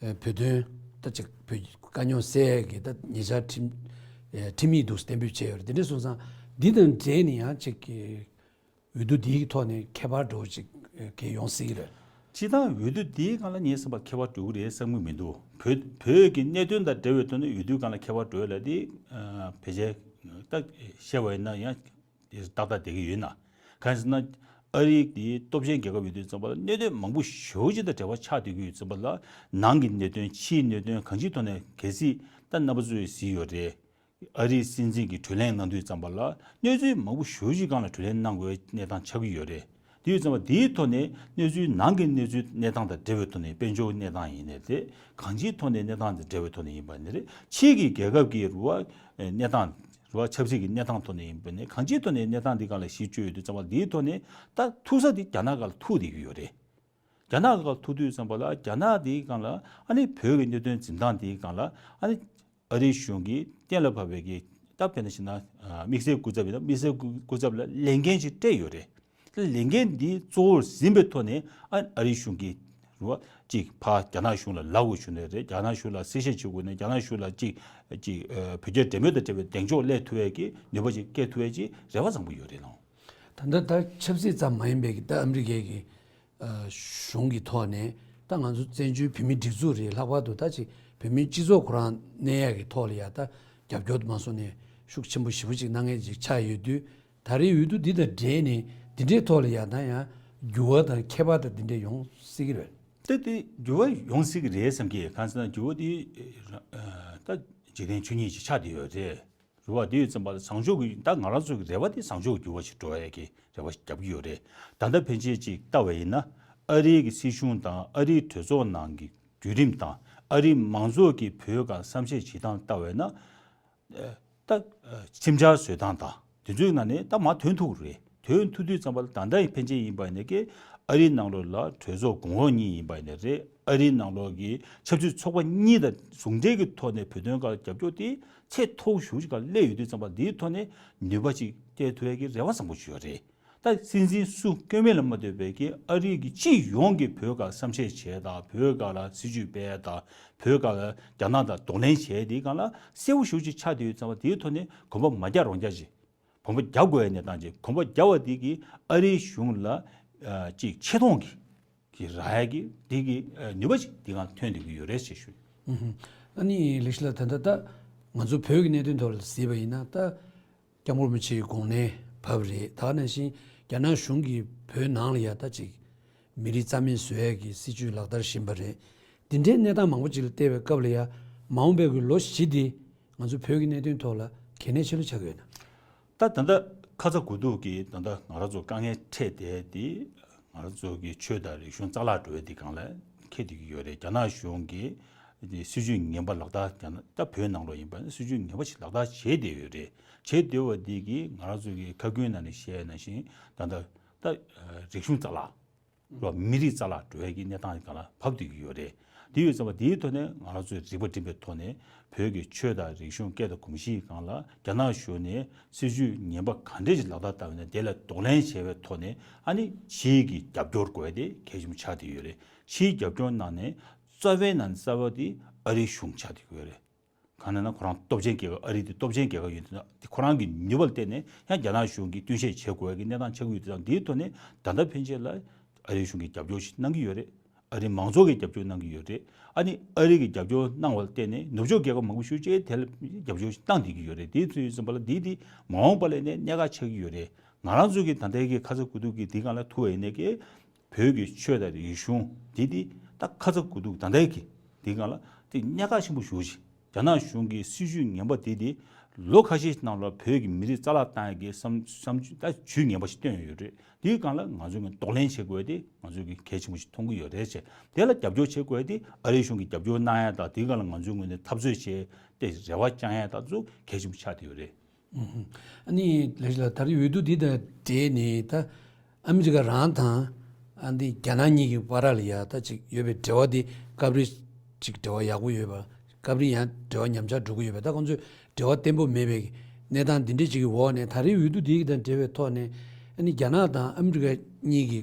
ཨེ་བོད་དོན་ད་ཅིག་བོད་དཀའ་རྙོག་སེལ་ཡས་ཀྱི་ད་ཉེ་ཆར་ཁྲིམས་ཨེ་ཁྲིམས་ཡིག་འདུག་གཏན་འབེབས་བྱས་ཡོད་རེད། དེ་འདྲ་སོང་ཙང་འདི་དང་འབྲེལ་ནས་ཡང་ཅིག་གི་འོས་བསྡུ་འདིའི་ཐོག་ནས་ཁྱད་པར་འདྲ་བོ་ཅིག་གི་ཡོང་སྲིད་ཀྱི་རེད། སྤྱིར་བཏང་འོས་བསྡུ་འདིའི་སྒང་ལ་ངས་བསམ་པ་ཁྱད་པར་འགྲོ་གི་རེད་བསམ་གྱི་མི་འདུག་བོད་བོད་ཀྱི་གནད་དོན་དང་འབྲེལ་བའི་ཐོག་ནས་འོས་བསྡུའི་སྒང་ལ་ཁྱད་པར་འགྲོ་ཡ་ལ་དེ་ཨ་ཕལ་ཆེར་ད་བཤད་པ་ཡིན་ན་ཡང་དེ་ཏག་ཏག་བསྡད་ཀྱི་ཡོད་ན། གང་ཡིན་ཟེར་ན་ཨ་རི་དེ་སྟོབས་ཆེན་རྒྱལ་ཁབ་ཡིན་དུས་ཙམ་པ་ལ་གནད་དོན་མང་པོ་ཞེ་པོ་ཅིག་དང་འབྲེལ་བ་ཆགས་བསྡད་ཀྱི་ཡོད་ཙམ་པ་ལ་ནང་གི་གནད་དོན་ཕྱིའི་གནད་དོན་གང་ཅིའི་ཐོག་ནས་གལ་སྲིད་ད་རྣམ་པ་ཚོས་གཟིགས་ཡོད་རེད། ཨ་རིའི་སྲིད་འཛིན་གྱིས་གྲོས་གླེང་གནང་དུས་ཙམ་པ་ལ་གནས་ཚུལ་མང་པོ་ཞེ་པོ་ཅིག་སྒང་ལ་གྲོས་གླེང་གནང་དགོས་པའི་གནས་སྟངས་ཆགས་ཀྱི་ཡོད་རེད། དེ་ཡོད་ཙམ་པ་དེའི་ཐོག་ནས་གནས་ཚུལ་ནང་གི་གནས་ཚུལ་གནས་སྟངས་དང་འབྲེལ་བའི་ཐོག་ནས་དཔལ་འབྱོར་གནས་སྟངས་ཡིན་ནའི་རེད། གང་ཅིའི་ཐོག་ནས་གནས་སྟངས་དང་འབྲེལ་བའི་ཐོག་ནས་ཡིན་པ་ནི་རེད། ཕྱིའི་གི་རྒྱལ་ཁབ་ཀྱི་རུ་བ་གནས་སྟངས་རུ་བ་ཆབ་སྲིད་ཀྱི་གནས་སྟངས་ཐོག་ནས་ཡིན་པ་ནི་གང་ཅིའི་ཐོག་ནས་གནས་སྟངས་འདི་སྒང་ལ་གཞི་བཅོལ་ཡོད་དུས་ཙམ་པ་དེའི་ཐོག་ནས་ད་ཐུག་ས་དེ་རྒྱ་ནག་སྒང་ལ་ཐུག་བསྡད་ཀྱི་ཡོད་རེད། རྒྱ་ནག་སྒང་ལ་ཐུག་དུས་ཙམ་པ་ལ་རྒྱ་ནག་དེའི་སྒང་ལ་ཨ་ནི་བོད་ཀྱི་གནད་དོན་འཛིན་སྟངས་དེའི་སྒང་ལ་ཨ་ནི་ཨ་རིའི་གཞུང་གིས་གཏན་ལ་ཕབ་པའི་གི་ད་དཔེར་ན་བྱས་ན་ཨ་དམིགས་བསལ་སྐུ་ཚབ་ཡིན་ན་དམིགས་བསལ་སྐུ་སྐུ་ཚབ་ལ་ལས་འགན་ཅིག་སྤྲད་ཡོད་རེད། ད་ལས་འགན་འདི་གཙོ་བོར་འཛིན་པའི་ཐོག་ནས་ཨ་ཨ་རིའི་གཞུང་གིས་རེད་བ་ཅིག་ཕར་རྒྱ་ནག་གཞུང་ལ་ལབ་དགོས་བྱུང་ནའི་རེད། རྒྱ་ནག་གཞུང་ལ་གསལ་བཤད་བྱེད་དགོས་ནའི་རྒྱ་ནག་གཞུང་ལ་ཅིག་ཅིག་ཨ་བོད་རྒྱ་འབྲེལ་མོལ་དང་འབྲེལ་བའི་གདེང་འཇོག་སླེབས་ཐུབ་ཡས་ཀྱི་ནུས་པ་ཅིག་སྐྱེ་ཐུབ་ཡས་ཀྱི་རེ་བ་བཟང་པོ་ཡོད་རེད་ལགས། ད་ལྟ་ད་ཆབ་སྲིད་ཙམ་མ་ཡིན་པའི་གི་ད་ཨ་མི་རི་ཀའི་གི་ཨ་གཞུང་གི་ཐོག་ནས་ད་ང་ཚོ་བཙན་བྱོལ་བོད་མིའི་སྒྲིག་འཛུགས་རེད། ལྷག་པར་དུ་ད་ཅིག་བོད་མིའི་སྤྱི་ཚོགས་ཁོ་རང་གནས་ཡག་གི་ཐོག་ལ་ཡ་ད་རྒྱབ་སྐྱོར་དུ་མ་སོང་ནས་ཤུགས་ཆེན་པོ་ཞེ་པོ་ཅིག་གནང་མཁན་ཅིག་ཆགས་ཡོད་དུས་ད་རེས་འོས་བསྡུ་འདི་དང་འབྲེལ་ནས་འདི་འདྲའི་ཐོག་ལ་ཡ་ད་ཡང་འགྱུར་བ་དང་ཁྱད་པར་དང་འདི་འདྲ་ཡོང་སྲིད་ཀྱི་རེད། ད་དེ་འགྱུར་བ་ཡོང་སྲིད་ཀྱི་རེད་བསམ་གྱི། གང་ཟེར་ན་འགྱུར་བ་དེ་ཨ་ད་འཇིག་རྟེན་ཆོས་ཉིད་ཅིག་ཆགས་བསྡད་ཡོད་རེད། རེད་བ། དེ་ཡོད་ཙམ་པ་ལ་བཟང་ཕྱོགས་ཀྱི་ད་ང་རང་ཚོ་གི་རེ་བ་དེ་བཟང་ཕྱོགས་ཀྱི་འགྱུར་བ་ཞིག་འགྲོ་ཡས་ཀྱི་རེ་བ་ཞིག་རྒྱབ་ཀྱི་ཡོད་རེད། ད་ལྟ་ཕན་ཆད་ཅིག་ལྟ་བ་ཡིན་ན་ཨ་རིའི་གི་སྲིད་གཞུང་དང་ཨ་རིའི་གྲོས་ཚོགས་ནང་གི་བརྒྱུད་རིམ་དང་ཨ་རིའི་མང་ཚོགས་ཀྱི་བོད་སྒང་བསམ་ཤེས་བྱེད་སྟངས་ལྟ་བ་ཡིན་ན། ཨ་ད་ཨ་ཁྲིམས་འཆར་བཟོས་སྟངས་དང་དེ་ཚོའི་ནང་ནས་ད་མར་ཐོན་ཐུབ་རེད། ཐོན་ཐུབ་དུས་ཙམ་པ་ལ་ད་ལྟ་ཡི་ཕན་ཆད་ཡིན་པ་ཡིན་ན་ཀྱི་ཨ་རིའི་ནང་ལོགས་ལ་གྲོས་ཚོགས་གོང་འོག་གཉིས་ཡིན་པ་ཡིན་ན་རེད། ཨ་རིའི་ནང་ལོགས་ཀྱི་ཆབ་སྲིད་ཚོགས་པ་གཉིས་དང་ཟུང་འབྲེལ་གྱི་ཐོག་ནས་བོད་དོན་སྒང་རྒྱབ་སྐྱོར་དེ་ཚད་མཐོ་ཤོས་ཅིག་སྒང་སླེབས་ཡོད་དུས་ཙམ་པ་འདིའི་ཐོག་ནས་ནུས་པ་ཅིག་སྟེར་ཐུབ་ཡས་ཀྱི་རེ་བ་བཟང་པོ་ཞིག་ཡོད་རེད། ད་སྲིད་འཛིན་སུ་བསྐོས་མིན་ལ་མ་ལྟོས་པའི་གི་ཨ་རི་གི་སྤྱི་ཡོངས་ཀྱི་བོད་སྒང་བསམ་ཤེས་བྱས་དང་བོད་སྒང་ལ་སྲིད་ཇུས་སྤེལ་དང་བོད་སྒང་ལ་རྒྱ་ནག་དང་གདོང་ལེན་བྱས་དེའི་སྒང་ལ་གསལ་པོ་ཞེ་པོ་ཅིག་ཆགས་བསྡད་ཡོད་ཙང་བ་དེའི་ཐོག་ནས་གོམ་པ་མ་རྒྱག་རོགས་རྒྱག་ཅིག་གོམ་པ་རྒྱག་དགོས་ཡ་གནས་སྟངས་ཅིག་གོམ་པ་རྒྱག་པ་དེ་གིས་ཨ་རིའི་གཞུང་ལ་ཨ་ཅིག་ཆེ་མཐོང་གི་གི་རག་ཡ་གི་དེ་གི་ཨ་ནུས་པ་ཅིག་དེ་སྒང་ཐོན་བསྡད་ཀྱི་ཡོད་རེད་ཅེས་ཞུ། ཨུ་ཧུམ། ཨ་ནི་ལེགས་བཤད་ལགས། ད་ལྟ་ད་ང་ཚོ་བོད་ཀྱི་གནད་དོན་ཐོག་ལ་གཟིགས་པ་ཡིན་ན་ད། སྐྱབས་མགོན་རིན་པོ་ཆེའི་དགོངས་ནས་བབས་རེད། ད་ག་ནང་བཞིན་རྒྱ་ནག་གཞུང་གིས་བོད་ནང་ལ་ཡ་ད་ཅིག་མི་རིགས་རྩ་མེད་བཟོ་ཡས་ཀྱི་སྲིད་ཇུས་ལག་བསྟར་བཞིན་པ་རེད། འདི་འདྲའི་གནས་སྟངས་མང་པོ་ཅིག་ལ་བལྟས་པའི་སྐབས་ལ་ཡ་མ་འོངས་པའི་གི་ལོ་བཞི་འདི་ང་ཚོ་བོད་ཀྱི་གནད་དོན་ཐོག་ལ་གལ་གནད་ཆེ་ལོས་ཆགས་ཀྱི་ཡོད་ན། ད་ད་ལྟ་ཁ་ཚ་དགོས་གཏུགས་ཀྱི་ད་ལྟ་ང་རང་ཚོ་དཀའ་ངལ་འཕྲད་བསྡད་དེ། ང་རང་ཚོ་གི་ཆོས་དང་རིག་གཞུང་རྩ་བརླག་འགྲོ་བའི་དེ་སྒང་ལ་འཁེལ་བསྡད་ཀྱི་ཡོད་རེད། རྒྱ་ནག་གཞུང་གིས་དེ་སྲིད་ཇུས་ངན་པ་ལག་བསྟར་རྒྱ་ནག་ད་བོད་ནང་ལོགས་ཡིན་པ་ན་སྲིད་ཇུས་ངན་པ་ཞིག་ལག་བསྟར་བྱས་བསྡད་ཡོད་རེད། བྱས་བསྡད་པ་འདི་གིས་ང་རང་ཚོ་གི་ཁ་ཀུན་ནང་ནས་བཤད་ནང་བཞིན་ད་ལྟ་ད་རིག་གཞུང་རྩ་བརླག་རོ་མི་རིགས་རྩ་བརླག་འགྲོ་བའི་གི་གནས་སྟངས་སྒང་ལ་བབས་བསྡད་ཀྱི་ཡོད་རེད། དེ་ཡོད་ཙང་བ་དེའི་ཐོག་ནས་ང་རང་ཚོས་རིག་པ་སྒྲིམ་པའི་ཐོག་ནས་བོད་ཀྱི་ཆོས་དང་རིག་གཞུང་སྐད་དང་གོམས་གཤིས་སྒང་ལ་རྒྱ་ནག་གཞུང་ནས་སྲིད་ཇུས་ངན་པ་ག་འདྲས་ཞིག་ལག་བསྟར་བསྟར་བ་ཡིན་ན་དེ་ལ་གདོང་ལེན་བྱས་པའི་ཐོག་ནས་ཨ་ནི་ཕྱིའི་གི་རྒྱབ་སྐྱོར་དགོས་ཡ་དེ་གལ་ཆེན་པོ་ཆགས་བསྡད་ཡོད་རེད། ཕྱིའི་རྒྱབ་སྐྱོར་ནང་ནས་རྩ་བའི་ནང་ནས་རྩ་བ་དེ་ཨ་རིའི་གཞུང་ཆགས་བསྡད་ཡོད་རེད། གང་ལབ་ན་ཁོ་རང་སྟོབས་ཆེན་རྒྱལ་ཁབ་ཨ་རི་དེ་སྟོབས་ཆེན་རྒྱལ་ཁབ་ཡིན་དུས་ན་དེ་ཁོ་རང་གི་ནུས་པ་ལ་བརྟེན་ནས་ཡང་རྒྱ་ནག་གཞུང་གིས་བསྟུན་ཤེས་བྱེད་དགོས་ཡ་གི་གནས་སྟངས་ཆགས་ཀྱི་ཡོད་དུས་ཙང་དེའི་ཐོག་ནས་ད་ལྟ་ཕན་ཆད་ལ་ཨ་རིའི་གཞུང་གིས་རྒྱབ་སྐྱོར་ཞིག་གནང་གི་ཡོད་རེད། ཨ་རིའི་མང་ཚོགས་ཀྱིས་རྒྱབ་སྐྱོར་གནང་གི་ཡོད་རེད། ཨ་ནི་ཨ་རི་གིས་རྒྱབ་སྐྱོར་གནང་བ་ལ་བརྟེན་ནས་ནུབ་ཕྱོགས་རྒྱལ་ཁབ་མང་པོ་ཞིག་བཅས་དེ་ལ་རྒྱབ་སྐྱོར་ཞིག་བཏང་བསྡད་ཀྱི་ཡོད་རེད། དེའི་ཚོད་ཡིན་ཙམ་པ་ལ་དེ་དེ་མ་འོངས་པ་ལ་ནས་གནད་འགག་ཆགས་ཀྱི་ཡོད་རེད། ང་རང་ཚོ་གི་ད་ལྟའི་གི་ཁ་ཚ་དགོས་གཏུགས་ཀྱི་དེ་སྒང་ལ་ཐུག་པ་ཡིན་ནའི་གི་བོད་ཀྱི་ཆོས་དང་རིག་གཞུང་དེ་དེ་ད་ཁ་ཚ་དགོས་གཏུགས་ད་ལྟའི་གི་དེ་སྒང་ལ་དེ་གནད་འགག་ཆེན་པོ་ཞེ་པོ་ཅིག་རྒྱ་ནག་གཞུང་གི་སྲིད་ཇུས་ངན་པ་དེ་དེ་ལོ་ཁ་ཤས་ནང་ལ་བོད་ཀྱི་མི་རིགས་རྩ་བརླག་བཏང་ཡ་གི་བསམ་བསམ་ད་ཇུས་ངན་པ་ཞིག་བཏོན་ཡོད་རེད། དེའི་སྒང་ལ་ང་ཚོ་གི་གདོང་ལེན་བྱེད་དགོས་ཡ་དེ་ང་ཚོ་གི་གལ་ཆེན་པོ་ཞིག་མཐོང་གི་ཡོད་རེད་ཅེས། དེ་ལ་རྒྱབ་སྐྱོར་བྱེད་དགོས་ཡ་དེ་ཨ་རིའི་གཞུང་གི་རྒྱབ་སྐྱོར་གནང་ཡ་དང་དེའི་སྒང་ལ་ང་ཚོའི་ངོས་ནས་འཐབ་རྩོད་བྱས་ཏེ་རེ་བ་བཅང་ཡ་དང་ཚོ་གལ་ཆེན་པོ་ཆགས་བསྡད་ཡོད་རེད། ཨ་ནི་ལགས་ལགས། ད་རེས་འོས་བསྡུ་འདི་དང་འབྲེལ་ནས་ད་ཨ་མི་རི་ཀ་རང་དང་ཨ་འདི་རྒྱ་ནག་གཉིས་ཀྱི་བར་ལ་ཡ་ད་ཅིག་ཡོད་པའི་འབྲེལ་བ་འདི་སྐབས་རེ་ཅིག་འབྲེལ་བ་ཡག་པོ་ཡོད་པ། སྐབས་རེ་ཡང་འབྲེལ་བ་ཉམས་ཆག་འགྲོ་གི་ཡོད་པ། ད་ཁོང་ཚོས་འབྲེལ་བ་བརྟན་པོ་མེད་པའི་གནས་སྟངས་འདི་འདྲ་ཅིག་གི་འོག་ནས། ད་རེས་འོས་བསྡུ་འདི་དང་འབྲེལ་བའི་ཐོག་ནས་ཨ་ནི་རྒྱ་ནག་དང་ཨ་མི་རི་ཀ་གཉིས་ཀྱི་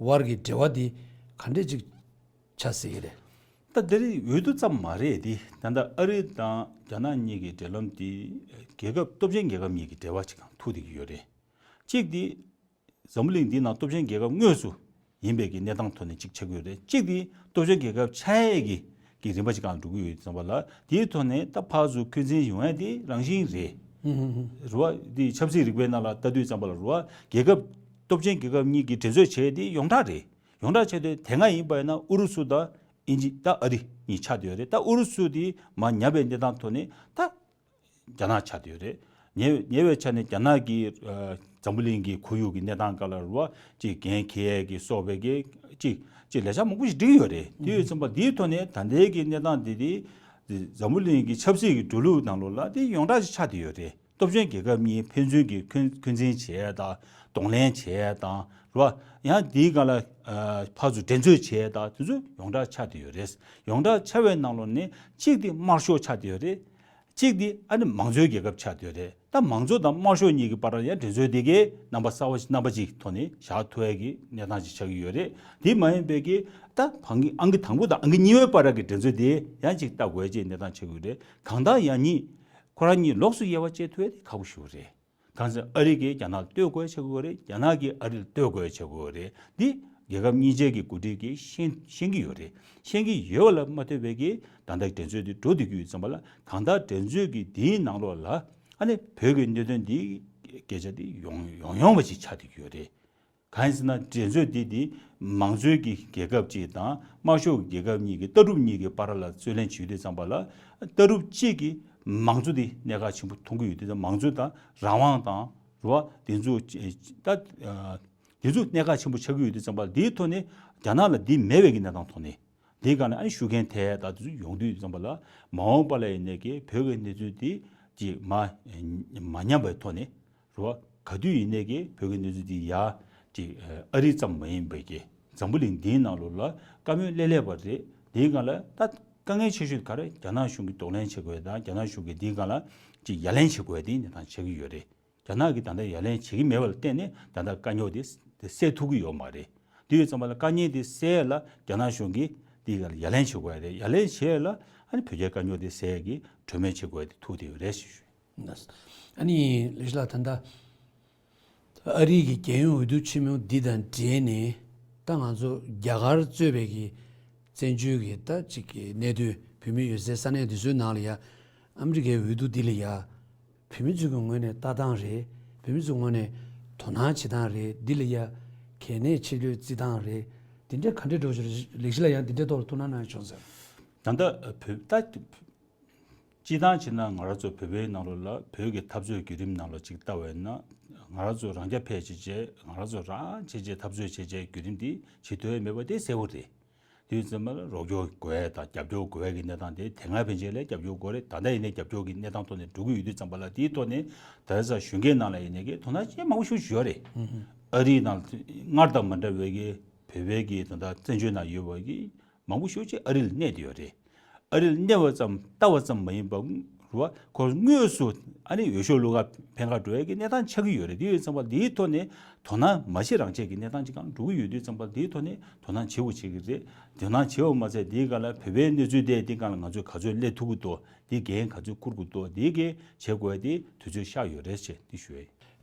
བར་གྱི་འབྲེལ་བ་འདི་ག་འདྲ་ཅིག་ཆགས་སྲིད་ཀྱི་རེད། ད་དེ་རིང་འོས་བསྡུ་ཙམ་མ་རེད་དེ། ད་ལྟ་ཨ་རི་དང་རྒྱ་ནག་གཉིས་ཀྱི་འབྲེལ་ལམ་དེ་རྒྱལ་ཁབ་སྟོབས་ཆེན་རྒྱལ་ཁབ་གཉིས་ཀྱི་འབྲེལ་བ་ཅིག་གང་ཐུག་བསྡད་ཀྱི་ཡོད་རེད། གཅིག་དེ་འཛམ་བུ་གླིང་འདིའི་ནང་སྟོབས་ཆེན་རྒྱལ་ཁབ་དངོས་སུ་ཡིན་པའི་གི་གནས་སྟངས་ཐོག་ནས་གཅིག་ཆགས་ཀྱི་ཡོད་རེད། གཅིག་དེ་སྟོབས་ཆེན་རྒྱལ་ཁབ་ཆགས་ཡས་ཀྱི་གི་རིམ་པ་ཅིག་གང་འགྲོ་གི་ཡོད་ཙམ་པ་ལ། དེའི་ཐོག་ནས་ད་ཕར་ཚུར་འཁོན་འཛིན་ཡོང་ཡས་དེ་རང་བཞིན་རེད། རེད་བ། དེ་ཆབ་སྲིད་རིག་པའི་ནང་ལ་ལྟ་དུས་ཙམ་པ་ལ་རེད་བ། རྒྱལ་ཁབ་སྟོབས་ཆེན་རྒྱལ་ཁབ་གཉིས་ཀྱིས་འགྲན་རྩོད་བྱས་དེ་ཡོངས་གྲགས་རེད། ཡོངས་གྲགས་བྱས་ཏེ་དེ་སྔ་ཡིན་པ་ཡིན་ན་ཨུ་རུ་སུ་དང་དབྱིན་ཇི་དང་ཨ་རི་གཉིས་ཆགས་བསྡད་ཡོད་རེད། ད་ཨུ་རུ་སུ་དེ་མར་ཉམས་པའི་གནས་སྟངས་ཐོག་ནས་ད་རྒྱ་ནག་ཆགས་བསྡད་ཡོད་རེད། ཉེ་ཉེ་བའི་ཆ་ནས་རྒྱ་ནག་གིས་ཨ་འཛམ་བུ་གླིང་གི་ཁོར་ཡུག་གི་གནས་སྟངས་སྒང་ལ་རེད་བ། ཅིག་འགན་འཁྱེར་ཡས་ཀྱི་སོགས་པའི་གི་ཅིག་ཅིག་ལས་འཆར་མང་པོ་ཞིག་བསྒྲིགས་ཡོད་རེད། དེ་ཡོད་ཙམ་པ་འདིའི་ཐོག་ནས་ད་ལྟའི་གི་གནས་སྟངས་འདི་དེ་འཛམ་བུ་གླིང་གི་ཆབ་སྲིད་ཀྱི་འགྲོ་ལུགས་ནང་ལོགས་ལ་དེ་ཡོངས་གྲགས་ཤིག་ཆགས་བསྡད་ཡོད་རེད། སྟོབས་ཆེན་རྒྱལ་ཁབ་གཉིས་ཕན་ཚུན་གྱི་འཁོན་འཁོན་འཛིན་བྱེད་ཡ་དང་གདོང་ལེན་བྱེད་ཡ་དང་རེད་བ། ཡང་དེའི་སྒང་ལ་ཨ་ཕར་ཚུར་འགྲན་རྩོད་བྱེད་ཡ་དང་དེ་ཚོ་ཡོངས་གྲགས་ཆགས་བསྡད་ཡོད་རེད། ཡོངས་གྲགས་ཆགས་པའི་ནང་ལོགས་ནས་གཅིག་དེ་དམར་ཤོག་ཆགས་བསྡད་ཡོད་རེད། གཅིག་དེ་ཨ་ནི་མང་གཙོའི་རྒྱལ་ཁབ་ཆགས་བསྡད་ཡོད་རེད། ད་མང་གཙོ་དང་དམར་ཤོག་གཉིས་ཀྱི་བར་ལ་ཡང་འགྲན་རྩོད་དེ་གའི་རྣམ་པ་གསར་བ་ཞིག་རྣམ་པ་གཅིག་ཐོག་ནས་བཞག་ཐུབ་ཡ་གི་གནས་སྟངས་ཅིག་ཆགས་ཀྱི་ཡོད་རེད། དེ་མ་ཡིན་པའི་གི་ད་ཕང་གི་ཨང་ཀི་དང་པོ་དང་ཨང་ཀི་གཉིས་པའི་བར་གྱི་འགྲན་རྩོད་དེ་ཡང་ཅིག་ལྟ་དགོས་ཅེས་གནས་སྟངས་ཆགས་ཀྱི་ཡོད་རེད། གང་ལྟར་ཡང་གཉིས་ཁོ་རང་གཉིས་ལོགས་སུ་དབྱེ་བ་འབྱེད་ཐུབ་ཡ་དེ་ཁག་པོ་ཞིག་རེད། གང་ཟེར་ཨ་རི་གིས་རྒྱ་ནག་ལ་གཏོར་དགོས་ཆགས་ཀྱི་ཡོད་རེད། རྒྱ་ནག་གིས་ཨ་རི་ལ་གཏོར་དགོས་ཆགས་ཀྱི་ཡོད་རེད། འདི་རྒྱལ་ཁབ་གཉིས་ཆའི་གི་འགོ་ཁྲིད་ཀྱིས་ཤེས་ཤེས་ཀྱི་ཡོད་རེད། ཤེས་ཀྱི་ཡོད་པ་ལ་མ་ལྟོས་པའི་གི་ད་ལྟ་འགྲན་རྩོད་འདི་འགྲོ་བསྡད་ཀྱི་ཡོད་ཙམ་པ་ལ། གང་ལྟར་འགྲན་རྩོད་ཀྱི་འདིའི་ནང་ལོགས་ལ་ཨ་ནི་བོད་ཀྱི་གནད་དོན་འདི་སྐད་ཆ་འདི་ཡོང་ཡོང་ཡོང་བ་ཞིག་ཆགས་བསྡད་ཀྱི་ཡོད་རེད། གང་ཡིན་ཟེར་ན་འགྲན་རྩོད་འདི་འདི་མང་གཙོའི་གི་རྒྱལ་ཁབ་ཅིག་དང་དམར་ཤོག་གི་རྒྱལ་ཁབ་གཉིས་ཀྱི་ལྟ་གྲུབ་གཉིས་ཀྱི་བར་ལ་རྩོད་ལེན་བྱེད་དུས་ཙམ་པ་ལ། ལྟ་གྲུབ་གཅིག་གིས་མང་གཙོ་འདི་གནད་འགག་ཆེན་པོ་མཐོང་གི་ཡོད་དུས་ཙམ། མང་གཙོ་དང་རང་དབང་དང་རེད་བ། དེ་ཚོ་ད་དེ་ཚོ་གནད་འགག་ཆེན་པོ་ཆགས་ཀྱི་ཡོད་དུས་ཙམ་པ་ལ། དེའི་ཐོག་ནས་རྒྱ་ནག་ལ་འདི་མེད་པའི་གི་གནས་སྟངས་ཐོག་ནས། དེའི་སྒང་ནས་ཨ་ནི་ཤུགས་རྐྱེན་ཐེབས་ཡ་ད་དེ་ཚོ་ཡོང་དུས་ཙམ་པ་ལ། མ་འོངས་པ་ལ་ཡིན་ནའི་གི་བོད་ཀྱི་གནས་ཚུལ་འདི་ཅིག་མ་མ་ཉམས་པའི་ཐོག་ནས་རེད་བ། ག་དུས་ཡིན་ནའི་གི་བོད་ཀྱི་གནས་ཚུལ་འདི་ཡ་ཅིག་ཨ་རི་ཙམ་མ་ཡིན་པའི་གི་འཛམ་བུ་གླིང་འདིའི་ནང་ལོགས་ལ་བཀའ་མོལ་སླེབས་སླེབས་པ་རེད། དེའི་སྒང་ལ་ད་དཀའ་ངལ་ཆེ་ཤོས་ག་རེ། རྒྱ་ནག་གཞུང་གིས་གདོང་ལེན་བྱེད་དགོས་དང་རྒྱ་ནག་གཞུང་གིས་འདིའི་སྒང་ལ་ཅིག་ཡ་ལན་བྱེད་དགོས་དེ་གནས་སྟངས་ཆགས་ཀྱི་ཡོད་རེད། རྒྱ་ནག་གིས་ད་ལྟ་ཡ་ལན་བྱེད་ཀྱི་མེད་པ་ལ་བརྟེན་ནས་ད་ལྟ་དཀའ་རྙོག་དེ་དེ་སེལ་ཐུབ་ཀྱི་ཡོད་མ་རེད། དེ་ཡོད་ཙམ་པ་ལ་དཀའ་ངལ་དེ་སེལ་ཡ་ལ་རྒྱ་ནག་གཞུང་གིས་དེ་ག་ལ་ཡ་ལན་བྱེད་དགོས་ཡ་རེད། ཡ་ལན་བྱེད་ཡ་ལ་ཨ་ནི་བོད་རྒྱའི་དཀའ་རྙོག་དེ་སེལ་ཡ་གི་གྲོས་མོལ་བྱེད་དགོས་ཡ་དེ་ཐུག་བསྡད་ཡོད་རེད་ཞུ་ཞུ། ཨ་ནི་ལེགས་ལགས། ད་ལྟ་ཨ་རི་གི་རྒྱལ་ཡོངས་འོས་བསྡུ་ཆེན་མོ་འདི་དང་འབྲེལ་ནས་ད་ང་ཚོ་རྒྱ་གར་གཙོས་པའི་གི་བཙན་བྱོལ་གི་ད་ཅིག་གི་གནད་དོན་བོད་མི་ཡོད་སའི་ས་གནས་འདི་ཚོའི་ནང་ལ་ཡ་ཨ་མི་རི་ཀའི་འོས་བསྡུ་འདི་ལ་ཡ། བོད་མི་ཚོའི་ངོས་ནས་ལྟ་སྟངས་རེད། བོད་མི་ཚོའི་ངོས་ནས་དོ་སྣང་བྱེད་སྟངས་རེད། འདི་ལ་ཡ་གལ་གནད་ཆེ་ལོས་བརྩི་སྟངས་རེད། འདི་འདྲ་ག་འདྲ་འགྲོ་བཞིན་རེད། ལེགས་བཤད་ལགས་ཡང་འདི་འདྲའི་ཐོག་ལ་ཐུགས་སྣང་གནང་ཡ་བྱུང་ཟེར། ད་ལྟ་བོད་ད་སྤྱིར་བཏང་བྱས་ན་ང་རང་ཚོ་བོད་པའི་ནང་ལོགས་ལ་བོད་ཀྱི་འཐབ་རྩོད་བརྒྱུད་རིམ་ནང་ལ་ཅིག་ལྟ་བས་ན། ང་རང་ཚོ་རང་རྐྱ་འཕེར་བྱས་བྱས་ང་རང་ཚོ་རང་བྱས་བྱས་འཐབ་རྩོད་བྱས་བྱས་བརྒྱུད་རིམ་འདི་བྱེད་ཐུབ་ཡ་མེད་པ་དེ་གསལ་བོ་རེད། དུས་ཙམ་པ་ལ་རོགས་སྐྱོར་དགོས་ཡ་དང་རྒྱབ་སྐྱོར་དགོས་ཡ་གི་གནས་སྟངས་དེ་དེ་སྔ་ཕན་ཆད་ལ་རྒྱབ་སྐྱོར་དགོས་རེད། ད་ལྟ་ཡིན་ནའི་རྒྱབ་སྐྱོར་གྱི་གནས་སྟངས་ཐོག་ནས་འགྲོ་གི་ཡོད་དུས་ཙམ་པ་ལ། དེའི་ཐོག་ནས་ད་ས་གཞོན་སྐྱེས་ནང་ལ་ཡིན་ནའི་གི་དོ་སྣང་ཆེན་མང་པོ་ཞིག་ཞུ་ཡ་རེད། ཨ་རིའི་ནང་སྔར་དང་མ་འདྲ་བའི་གི་བོད་པའི་གི་ད་ལྟ་བཙན་བྱོལ་ནང་ཡོད་པ་གི་མང་པོ་ཞིག་ཅིག་ཨ་རི་ལ་གནས་བསྡད་ཡོད་རེད། ཨ་རི་ལ་གནས་པ་ཙམ་ལྟ་བ་ཙམ་མ་ཡིན་པ་རུ་བ་ཁོ་དངོས་སུ་ཨ་ནི་འོས་ཤོག་བླུག་ག་ཕན་ག་འགྲོ་ཡ་གི་གནས་སྟངས་ཆགས་ཀྱི་ཡོད་རེད། དེ་ཡོད་ཙམ་པ་དེའི་ཐོག་ནས་དོ་སྣང་མ་བྱེད་རང་བྱེད་ཀྱི་གནས་སྟངས་ཅིག་གང་འགྲོ་གི་ཡོད་དུས་ཙམ་པ་དེའི་ཐོག་ནས་དོ་སྣང་བྱེད་དགོས་བྱེད་ཀྱི་རེད། དོ་སྣང་བྱེད་པ་མ་ཚད་དེའི་སྒང་ལ་བོད་པའི་གནས་ཚུལ་དེ་དེའི་སྒང་ལ་ང་ཚོས་ག་ཚོད་སླེབས་ཐུབ་ཀྱི་འདུག་དེ་འགན་ག་ཚོད་འཁུར་དགོས་འདུག་དེའི་གི་བྱེད་དགོས་ཡ་དེ་དུས་ཚོད་ཤར་ཡོད་རེད་ཅེས་དེ་ཞུ་ཡ་ཡིན།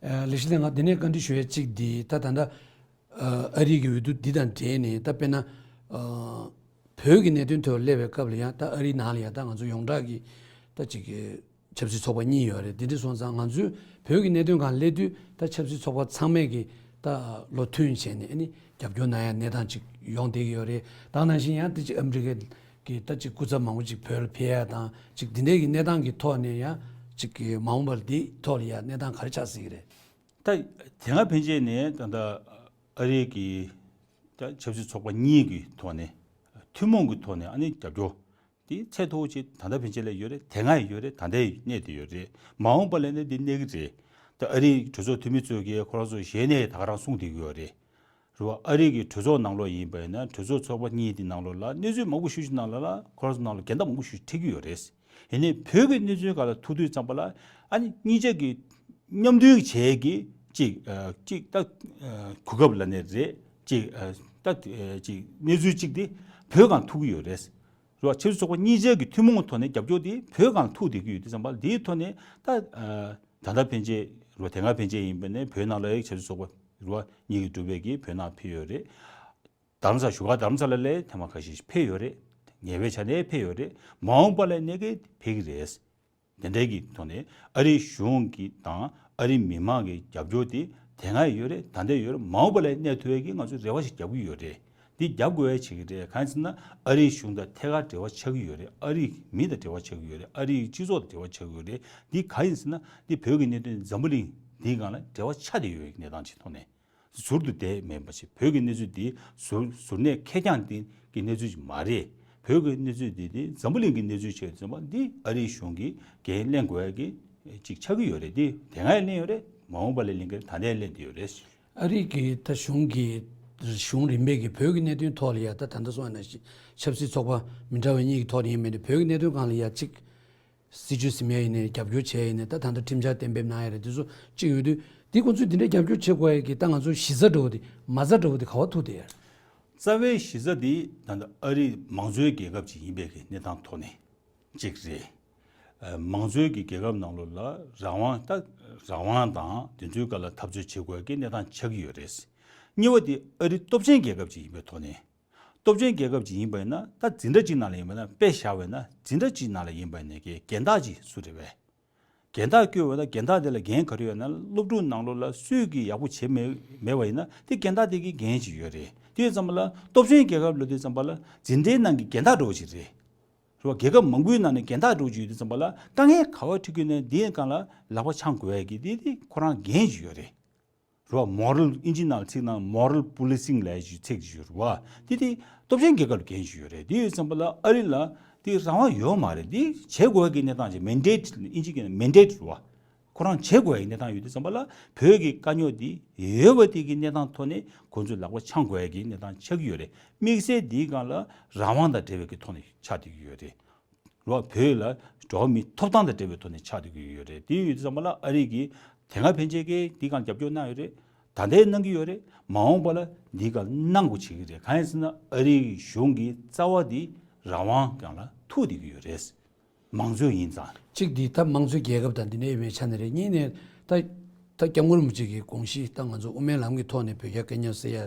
ལེགས་བཤད་ལགས། ང་འདི་ནས་བཀའ་འདྲི་ཞུ་ཡ་གཅིག་འདི་ད་ད་ལྟ་ཨ་རི་གི་འོས་བསྡུ་འདི་དང་འབྲེལ་ནས་ད་དཔེར་ན་བོད་ཀྱི་གནད་དོན་ཐོག་སླེབས་པའི་སྐབས་ལ་ཡང་ད་ཨ་རིའི་ནང་ལ་ཡང་ད་ང་ཚོ་ཡོངས་གྲགས་ཀྱི་ད་ཅིག་གི་ཆབ་སྲིད་ཚོགས་པ་གཉིས་ཡོད་རེད། དེ་འདྲ་སོང་ཙང་ང་ཚོས་བོད་ཀྱི་གནད་དོན་སྒང་སླེབས་དུས་ད་ཆབ་སྲིད་ཚོགས་པ་ཚང་མས་ཀྱི་ད་བློ་མཐུན་བྱས་ནས་ཨ་ནི་རྒྱབ་སྐྱོར་གནང་ཡ་གནས་སྟངས་ཅིག་ཡོང་བསྡད་ཀྱི་ཡོད་རེད། ད་ནང་བཞིན་ཡང་ད་ཅིག་ཨ་མི་རི་ཀའི་གི་ད་ཅིག་སྐུ་ཚབ་མང་པོ་ཅིག་བོད་ལ་ཕེབས་ཡ་དང་ཅིག་འདི་འདྲའི་གི་གནས་སྟངས་ཀྱི་ཐོག་ནས་ཡང་ཅིག་གི་མ་འོངས་པར་འདི་ཐོག་ལ་ཡང་གནས་སྟངས་ག་རེ་ཆགས་སྲིད་ཀྱི་རེད། ད་དེ་སྔ་ཕན་ཆད་ནས་ད་ལྟ་ཨ་རིའི་གི་ད་ཆབ་སྲིད་ཚོགས་པ་གཉིས་ཀྱི་ཐོག་ནས་ཐུན་མོང་གི་ཐོག་ནས་ཨ་ནི་རྒྱབ་སྐྱོར་ དེ་ཚད་མཐོ་བོ་ཅིག་ད་ལྟ་ཕན་ཆད་ལ་ཡོད་རེད། དེ་སྔ་ཡང་ཡོད་རེད། ད་ལྟ་ཡང་གནས་བསྡད་ཡོད་རེད། མ་འོངས་པ་ལ་ནི་འདི་གནས་ཀྱི་རེད། ད་ཨ་རིའི་གྲོས་ཚོགས་འཐུས་མི་ཚོས་ཀྱིས་ཁོ་རང་ཚོ་ཞལ་ནས་ད་ག་རང་གསུངས་བསྡད་ཀྱི་ཡོད་རེད། རེད་བ། ཨ་རི་གི་གྲོས་ཚོགས་ནང་ལོགས་ཡིན་པ་ཡིན་ན། གྲོས་ཚོགས་ཚོགས་པ་གཉིས་དེ་ནང་ལོགས་ལ་གནས་ཚུལ་མང་པོ་ཞེ་ཅིག་ནང་ལ་ལ་ཁོ་རང་ཚོ་ནང་ལ་འགལ་ཟླ་མང་པོ་ཞེ་ཅིག་འཕྲད་ཀྱི་ཡོད་རེད། ཡིན་ནའི་བོད་ཀྱི་གནས་ཚུལ་སྒང་ལ་ཐུག་དུས་ཙམ་པ་ལ་ཨ་ནི་གཉིས་ཆ་གི་མཉམ་འདུས་བྱས་ཀྱི་ཅིག་ཨ་ཅིག་ད་ཨ་གོ་སྐབས་ལབ་ནའི་རེད། ཅིག་ཨ་ད་ཨ་ཅིག་གནས་ཚུལ་ཅིག་དེ་བོད་སྒང་ཐུག་གི་ཡོད་རེད། རེད་བ། ཆབ་སྲིད་ཚོགས་པ་གཉིས་ཆ་གི་ཐུན་མོང་གི་ཐོག་ནས་རྒྱབ་སྐྱོར་དེ་བོད་སྒང་ལ་ཐུག་བསྡད་ཀྱི་ཡོད་དུས་ཙམ་པ་ལ། དེའི་ཐོག་ནས་ད་ཨ་ད་ལྟ་ཕན་ཆད་རེད་བ། དེ་སྔ་ཕན་ཆད་ཡིན་པ་ནས་བོད་ནང་ལ་ཡང་ཆབ་སྲིད་ཚོགས་པ་རེད་བ། གཉིས་ཀྱི་གྲུབ་པའི་གིས་བོད་ནང་ཕེབས་ཡོད་རེད། རྡ་རམ་ས་བཞུགས་སྒར་རྡ་རམ་ས་ལ་ལ་ཐེངས་མ་ཁ་ཤས་ཤིག་ཕེབས་ཡོད་རེད། ངེས་པའི་ཆ་ནས་ཕེབས་ཡོད་རེད། མ་འོངས་པ་ལ་ནས་ཀྱི་ཕེབས་ཀྱི་རེད། དེ་འདྲའི་གི་ཐོག་ནས་ཨ་རིའི་གཞུང་གི་དང་ཨ་རིའི་མི་མང་གི་རྒྱབ་སྐྱོར་དེ་དེ་སྔ་ཡོད་རེད། ད་ལྟ་ཡོད་རེད། མ་འོངས་པ་ལ་གནས་ཐུབ་ཡས་ཀྱི་ང་ཚོས་རེ་བ་ཞིག་རྒྱབ་ཀྱི་ཡོད་རེད། འདི་རྒྱབ་དགོས་ཡས་བྱེད་ཀྱི་རེད། གང་ཡིན་ཟེར་ན་ཨ་རིའི་གཞུང་དང་ཐད་ཀར་འབྲེལ་བ་ཆགས་ཀྱི་ཡོད་རེད། ཨ་རིའི་མི་དང་འབྲེལ་བ་ཆགས་ཀྱི་ཡོད་རེད། ཨ་རིའི་སྤྱི་ཚོགས་དང་འབྲེལ་བ་ཆགས་ཀྱི་ཡོད་རེད། འདི་གང་ཡིན་ཟེར་ན་འདི་བོད་ཀྱི་གནད་དོན་འཛམ་བུ་གླིང་འདིའི་སྒང་ལ་འབྲེལ་བ་ཆགས་བསྡད་ཡོད་པའི་གནས་སྟངས་ཅིག་ཐོག་ནས། ཟུར་དུ་བསྡད་མེད་པ་ཞིག་བོད་ཀྱི་གནས་ཚུལ་འདི་ཟུར་ཟུར་ནས་ཁེར་རྐྱང་དེ་གི་གནས་ཚུལ་ཞིག་མ་རེད། བོད་ཀྱི་གནས་ཚུལ་འདི་དེ་འཛམ་བུ་གླིང་གི་གནས་ཚུལ་བྱས་ཙམ་པ་འདི་ཨ་རིའི་གཞུང་གིས་འགན་ལེན་དགོས་ཡ་གི་ཅིག་ཆགས་ཀྱི་ཡོད་རེད། དེ་དེ་སྔ་ཡང་ལེན་ཡོད་རེད། མ་འོངས་པ་ལ་ལེན་གྱི་རེད། ད་ལྟ་ཡང་ལེན་བསྡད་ཡོད་རེད། ཨ་རི་གི་ད་གཞུང་གི་གཞུང་རིམ་པས་ཀྱི་བོད་ཀྱི་གནད་དོན་ཐོག་ལ་ཡ་ད་ད་ལྟ་སོང་ཡ་ན་ཆབ་སྲིད་ཚོགས་པ་མི་འདྲ་བ་གཉིས་ཀྱི་ཐོག་ནས་ཡིན་མིན་དེ་བོད་ཀྱི་གནད་དོན་སྒང་ལ་ཡ་གཅིག་སྲིད་ཇུས་ཟིན་ཡ་ཡིན་ནའི་རྒྱབ་སྐྱོར་བྱས་ཡིན་ནའི་ད་ད་ལྟ་ཁྲིམས་འཆར་གཏན་འབེབས་གནང་ཡ་རེད། དེ་ཚོ་གཅིག་ཡོད་དུས་འདི་ཁོང་ཚོས་འདི་འདྲའི་རྒྱབ་སྐྱོར་བྱེད་དགོས་ཡ་གི་ད་ང་ཚོ་གཞི་རྩ་འདྲ་བོ་དེ་མ་རྩ་འདྲ་བོ་དེ་ག་བ་ཐུག་བསྡད་ཡ་རེད། རྩ་བའི་གཞི་རྩ་དེ་ད་ལྟ་ཨ་རི་མང་གཙོའི་རྒྱལ་ཁབ་ཅིག་ཡིན་པའི་གི་གནས་སྟངས་ཐོག་ནས་གཅིག་རེད། ཨ་མང་གཙོའི་གི་རྒྱལ་ཁབ་ནང་ལོགས་ལ་རང་དབང་ད་རང་དབང་དང་དེ་ཚོའི་སྒང་ལ་འཐབ་རྩོད་བྱེད་དགོས་ཡ་གི་གནས་སྟངས་ཆགས་ཀྱི་ཡོད་རེད། གཉིས་པ་དེ་ཨ་རི་སྟོབས་ཆེན་རྒྱལ་ཁབ་ཅིག་ཡིན་པའི་ཐོག་ནས། སྟོབས་ཆེན་རྒྱལ་ཁབ་ཅིག་ཡིན་པ་ཡིན་ན་ད་འཛིན་གྲྭ་གཅིག་ནང་ལ་ཡིན་པ་ན་དཔེ་བཞག་པ་ཡིན་ན་འཛིན་གྲྭ་གཅིག་ནང་ལ་ཡིན་པ་ཡིན་ན་གི་རྒན་བདག་ཅིག་སུ་རེད་པས། རྒན་བདག་བསྐོས་པ་ན་རྒན་བདག་དེ་ལ་འགན་ག་རེ་ཡོད་ན། སློབ་ཕྲུག་ནང་ལོགས་ལ་སུས་ཀྱིས་ཡག་པོ་བྱེད་མེད་མེད་པ་ཡིན་ན་དེ་རྒན་བདག་དེ་གི་འགན་ཅིག་ཡོད་རེད། དེ་ཡོད་ཙམ་པ་ལ་སྟོབས་ཆེན་རྒྱལ་ཁབ་ལབ་དུས་ཙམ་པ་ལ་འཛིན་གྲྭའི་ནང་གི་རྒན་བདག་འདྲ་བོ་ཅིག་རེད། རེད་བ། རྒྱལ་ཁབ་མང་པོའི་ནང་ནས་རྒན་བདག་འདྲ་བོ་ཅིག་ཡོད་དུས་ཙམ་པ་ལ་དཀའ་ངལ་ག་བ་འཕྲད་ཀྱི་ཡོད་ན་དེའི་སྒང་ལ་ལག་པ་འཆང་དགོས་ཡ་གི་དེ་དེ་ཁོ་རང་འགན་ཅིག་ཡོད་རེད། རེད་བ། མོ་རལ། ཨིན་ཇི་ནང་ཚིག་ནང་མོ་རལ་པོ་ལི་སིང་ལབ་ཡ་ཅིག་ཚིག་ཅིག་ཡོད་རེད་བ། དེ་དེ་སྟོབས་ཆེན་རྒྱལ་ཁབ་ལ་འགན་ཅིག་ཡོད་རེད། དེ་ཡོད་ཙམ་པ་ལ་ཨ་རི་ལ་དེ་རང་དབང་ཡོད་མ་རེད། དེ་བྱེད་དགོས་ཀྱི་གནས་སྟངས་ཅིག་མན་ཌེ་ཊི། ཨིན་ཇི་གི་མན་ཌེ་ཊི་རེད་བ། ཁོ་རང་བྱེད་དགོས་ཀྱི་གནས་སྟངས་ཡོད་དུས་ཙམ་པ་ལ་བོད་ཀྱི་དཀའ་རྙོག་དེ་ཡོད་པ་དེ་གི་གནས་སྟངས་ཐོག་ནས་ཁོ་ཚོས་ལག་པ་འཆང་དགོས་ཀྱི་གནས་སྟངས་ཆགས་ཀྱི་ཡོད་རེད། དམིགས་བསལ་དེའི་སྒང་ལ་རང་དབང་དང་འབྲེལ་བའི་གི་ཐོག་ནས་ཆགས་བསྡད་ཀྱི་ཡོད་རེད། རེད་བ། བོད་ལ་འགྲོ་བ་མིའི་ཐོབ་ཐང་དང་འབྲེལ་བའི་ཐོག་ནས་ཆགས་བསྡད་ཀྱི་ཡོད་རེད། དེ་ཡོད་དུས་ཙམ་པ་ལ་ཨ་རི་གིས་དེ་སྔ་ཕན་ཆད་ཀྱིས་འདི་སྒང་རྒྱབ་སྐྱོར་གནང་ཡོད་རེད། ད་ལྟའི་གནང་གི་ཡོད་རེད། མ་འོངས་པ་ལ་འདི་སྒང་གནང་དགོས་བྱེད་ཀྱི་རེད། གང་ཡིན་ཟེར་ན་ཨ་རིའི་གཞུང་གི་རྩ་བ་འདི་རང་དབང་སྒང་ལ་ཐུག་བསྡད་ཀྱི་ཡོད་རེད། མང་གཙོ་ཡིན་ཙང་། གཅིག་འདི་ད་དམངས་གཙོའི་རྒྱལ་ཁབ་དང་འདི་འདྲ་ཡིན་པའི་ཆ་ནས་རེད། གཉིས་ནས་ད་ད་སྐྱབས་མགོན་རིན་པོ་ཆེ་གི་དགོངས་གཞི་ད་ང་ཚོ་དབུ་མའི་ལམ་གྱི་ཐོག་ནས་བོད་རྒྱ་དཀའ་རྙོག་སེལ་ཡ་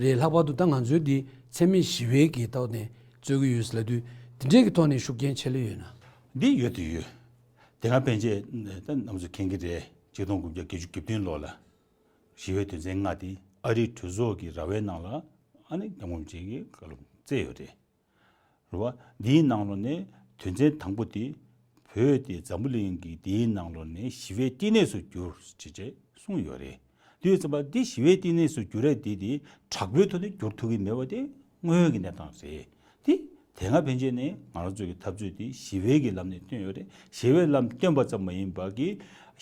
རེད། ལྷག་པར་དུ་ད་ང་ཚོའི་འདི་འཚེ་མེད་ཞི་བའི་གི་ཐོག་ནས་རྩོད་ཀྱི་ཡོད་ཟེར་ལབ་དུས་འདི་འདྲའི་གི་ཐོག་ནས་ཤུགས་རྐྱེན་ཆེ་ལོས་ཡོད་ན། འདི་ཡོད་དུ་ཡོད། དེ་སྔ་ཕན་ཆད་ད་རྣམ་ཚོ་མཁྱེན་གྱི་རེད། ཆིག་སྟོང་དགུ་བརྒྱ་བརྒྱད་ཅུ་གྱ་བདུན་ལོ་ལ་ཞི་བའི་དོན་ཚན་ལྔ་དེ་ཨ་རིའི་གྲོས་ཚོགས་ཀྱི་ར་བའི་ནང་ལ་ཨ་ནི་སྐྱབས་མགོན་རིན་པོ་ཆེ་གིས་བཀའ་སློབ་སྩལ་ཡོད་རེད། རེད་བ། འདིའི་ནང་ལོགས་ནས་དོན་ཚན་དང་པོ་དེ་བོད་དེ་འཛམ་བུ་གླིང་གི་འདིའི་ནང་ལོགས་ནས་ཞི་བའི་བསྟི་གནས་སུ་གྱུར་ཅེས་བྱས་གསུངས་ཡོད་རེད། དེ་ཡོད་ཙམ་པ་འདི་ཞི་བའི་བསྟི་གནས་སུ་གྱུར་ཡ་དེ་དེ་དྲག་པོའི་ཐོག་ནས་བསྒྱུར་ཐུབ་ཀྱི་མེད་པ་དེ་དངོས་ཡོད་ཀྱི་གནས་སྟངས་རེད། དེ་དེ་སྔ་ཕན་ཆད་ནས་ང་རང་ཚོ་གི་འཐབ་རྩོད་དེ་ཞི་བའི་གི་ལམ་ནས་བཏོན་ཡོད་རེད། ཞི་བའི་ལམ་བཏོན་པ་ཙམ་མ་ཡིན་པ་གི་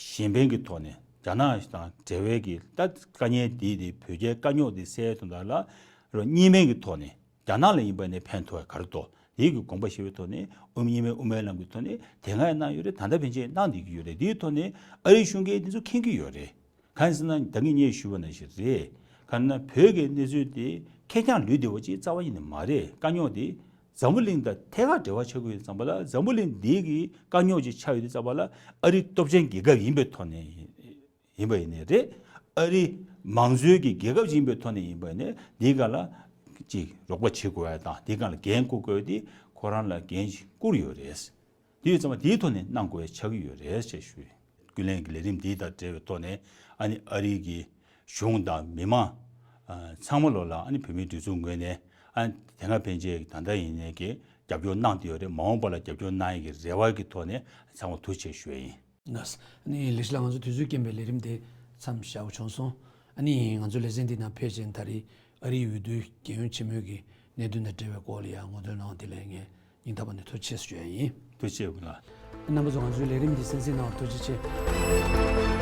གཞན་ཕན་གྱི་ཐོག་ནས་རྒྱ་ནག་དང་འབྲེལ་བའི་གི་ད་དཀའ་ངལ་དེ་དེ་བོད་རྒྱའི་དཀའ་རྙོག་དེ་སེལ་དོན་དག་ལ་རོ་གཉིས་ཕན་གྱི་ཐོག་ནས། རྒྱ་ནག་ལ་ཡིན་པ་ནས་ཕན་ཐོགས་ག་རེ་ཐོགས། དེའི་གི་དགོངས་པ་བཞེས་པའི་ཐོག་ནས་དབུ་མ་གཉིས་མེད་དབུ་མའི་ལམ་གྱི་ཐོག་ནས་དེ་སྔ་ཡང་གནང་ཡོད་རེད། ད་ལྟ་ཕན་ཆད་གནང་བསྡད་ཀྱི་ཡོད་རེད། དེའི་ཐོག་ནས་ཨ་རིའི་གཞུང་གིས་དེ་ཚོ་མཁྱེན་གྱི་ཡོད་རེད། གང་ཡིན་ཟེར་ན་ད་གིན་ངས་ཞུས་པ་ནང་བཞིན་རེད། གང་ན་བོད་ཀྱི་གནས་ཚུལ་དེ་ཁེར་རྐྱང་ལུས་བསྡད་པ་ཅིག་རྩ་བ་ཉིད་ནས་མ་རེད། དཀའ་རྙོག་དེ་འཛམ་བུ་གླིང་དང་ཐད་ཀར་འབྲེལ་བ་ཆགས་ཀྱི་ཡོད་ཙམ་པ་ལ་འཛམ་བུ་གླིང་འདི་གི་དཀའ་རྙོག་ཅིག་ཆགས་ཡོད་དུས་ཙམ་པ་ལ་ཨ་རི་སྟོབས་ཆེན་རྒྱལ་ཁབ་ཡིན་པའི་ཐོག་ནས། ཡིན་པ་ཡིན་ནའི་རེད། ཨ་རི་མང་གཙོའི་གི་རྒྱལ་ཁབ་ཅིག་ཡིན་པའི་ཐོག་ནས་ཡིན་པ་ཡིན་ནའི་འདིའི་སྒང་ལ་ཅིག་རོགས་པ་བྱེད་དགོས་ཡ་དང་འདིའི་སྒང་ལ་འགན་འཁུར་དགོས་ཡ་དེ་ཁོ་རང་ལ་འགན་ཞིག་བསྐུར་ཡོད་རེད། དེ་ཡོད་ཙམ་པ་དེའི་ཐོག་ནས་གནང་དགོས་ཡ་ཆགས་ཀྱི་ཡོད་རེད་ཅེས་ཞུ་ཡིན། ཀུན་གླེང་གི་ལས་རིམ་འདི་དང་འབྲེལ་བའི་ཐོག་ནས་ཨ་ནི་ཨ་རིའི་གི་གཞུང་དང་མི་མང་ཨ་ཚང་མ་ལོ་ལ་ཨ་ནི་བོད་མིའི་སྒྲིག་འཛུགས་ངོས་ནས་ཨ་ནི་དེ་སྔ་ཕན་ཆད་ད་ལྟ་ཡིན་ནའི་གི་རྒྱབ་སྐྱོར་གནང་བསྡད་ཡོད་རེད། མ་འོངས་པ་ལ་རྒྱབ་སྐྱོར་གནང་ཡ་གི་རེ་བ་གི་ཐོག་ནས་ཚང་མ་ཐུགས་རྗེ་ཆེ་ཞུ་ཡ་ཡིན། ལགས། ཨ་ནི་ལེགས་བཤད་ལགས། ང་ཚོ་དུས་ཚོད་རྐྱེན་པས་ལས་རིམ་དེ་མཚམས་བཞག་དགོས་བྱུང་སོང་། ཨ་ནི་ང་ཚོ་ལེ་ཚན་འདི་ནང་ཕེབས་རྗེས་ད་རེས་ཨ་རིའི་འོས་བསྡུའི་རྒྱལ་ཡོངས་ཆེན་མོའི་གི་གནད་དོན་དང་འབྲེལ་བའི་སྐོར་ལ་ཡང་ངོ་སྤྲོད་གནང་བ་དེ་ལ་ངས་ སྙིང་ཐག་པ་ནས་ཐུགས་རྗེ་ཆེ་ཞུ་ཡ་ཡིན། ཐུགས་རྗེ་ཆེ་ལགས། རྣམ་པ་ཚོ་ང་ཚོའི་ལས་རིམ་འདི་གསན་གཟིགས་གནང་བར་ཐུགས་རྗེ་ཆེ།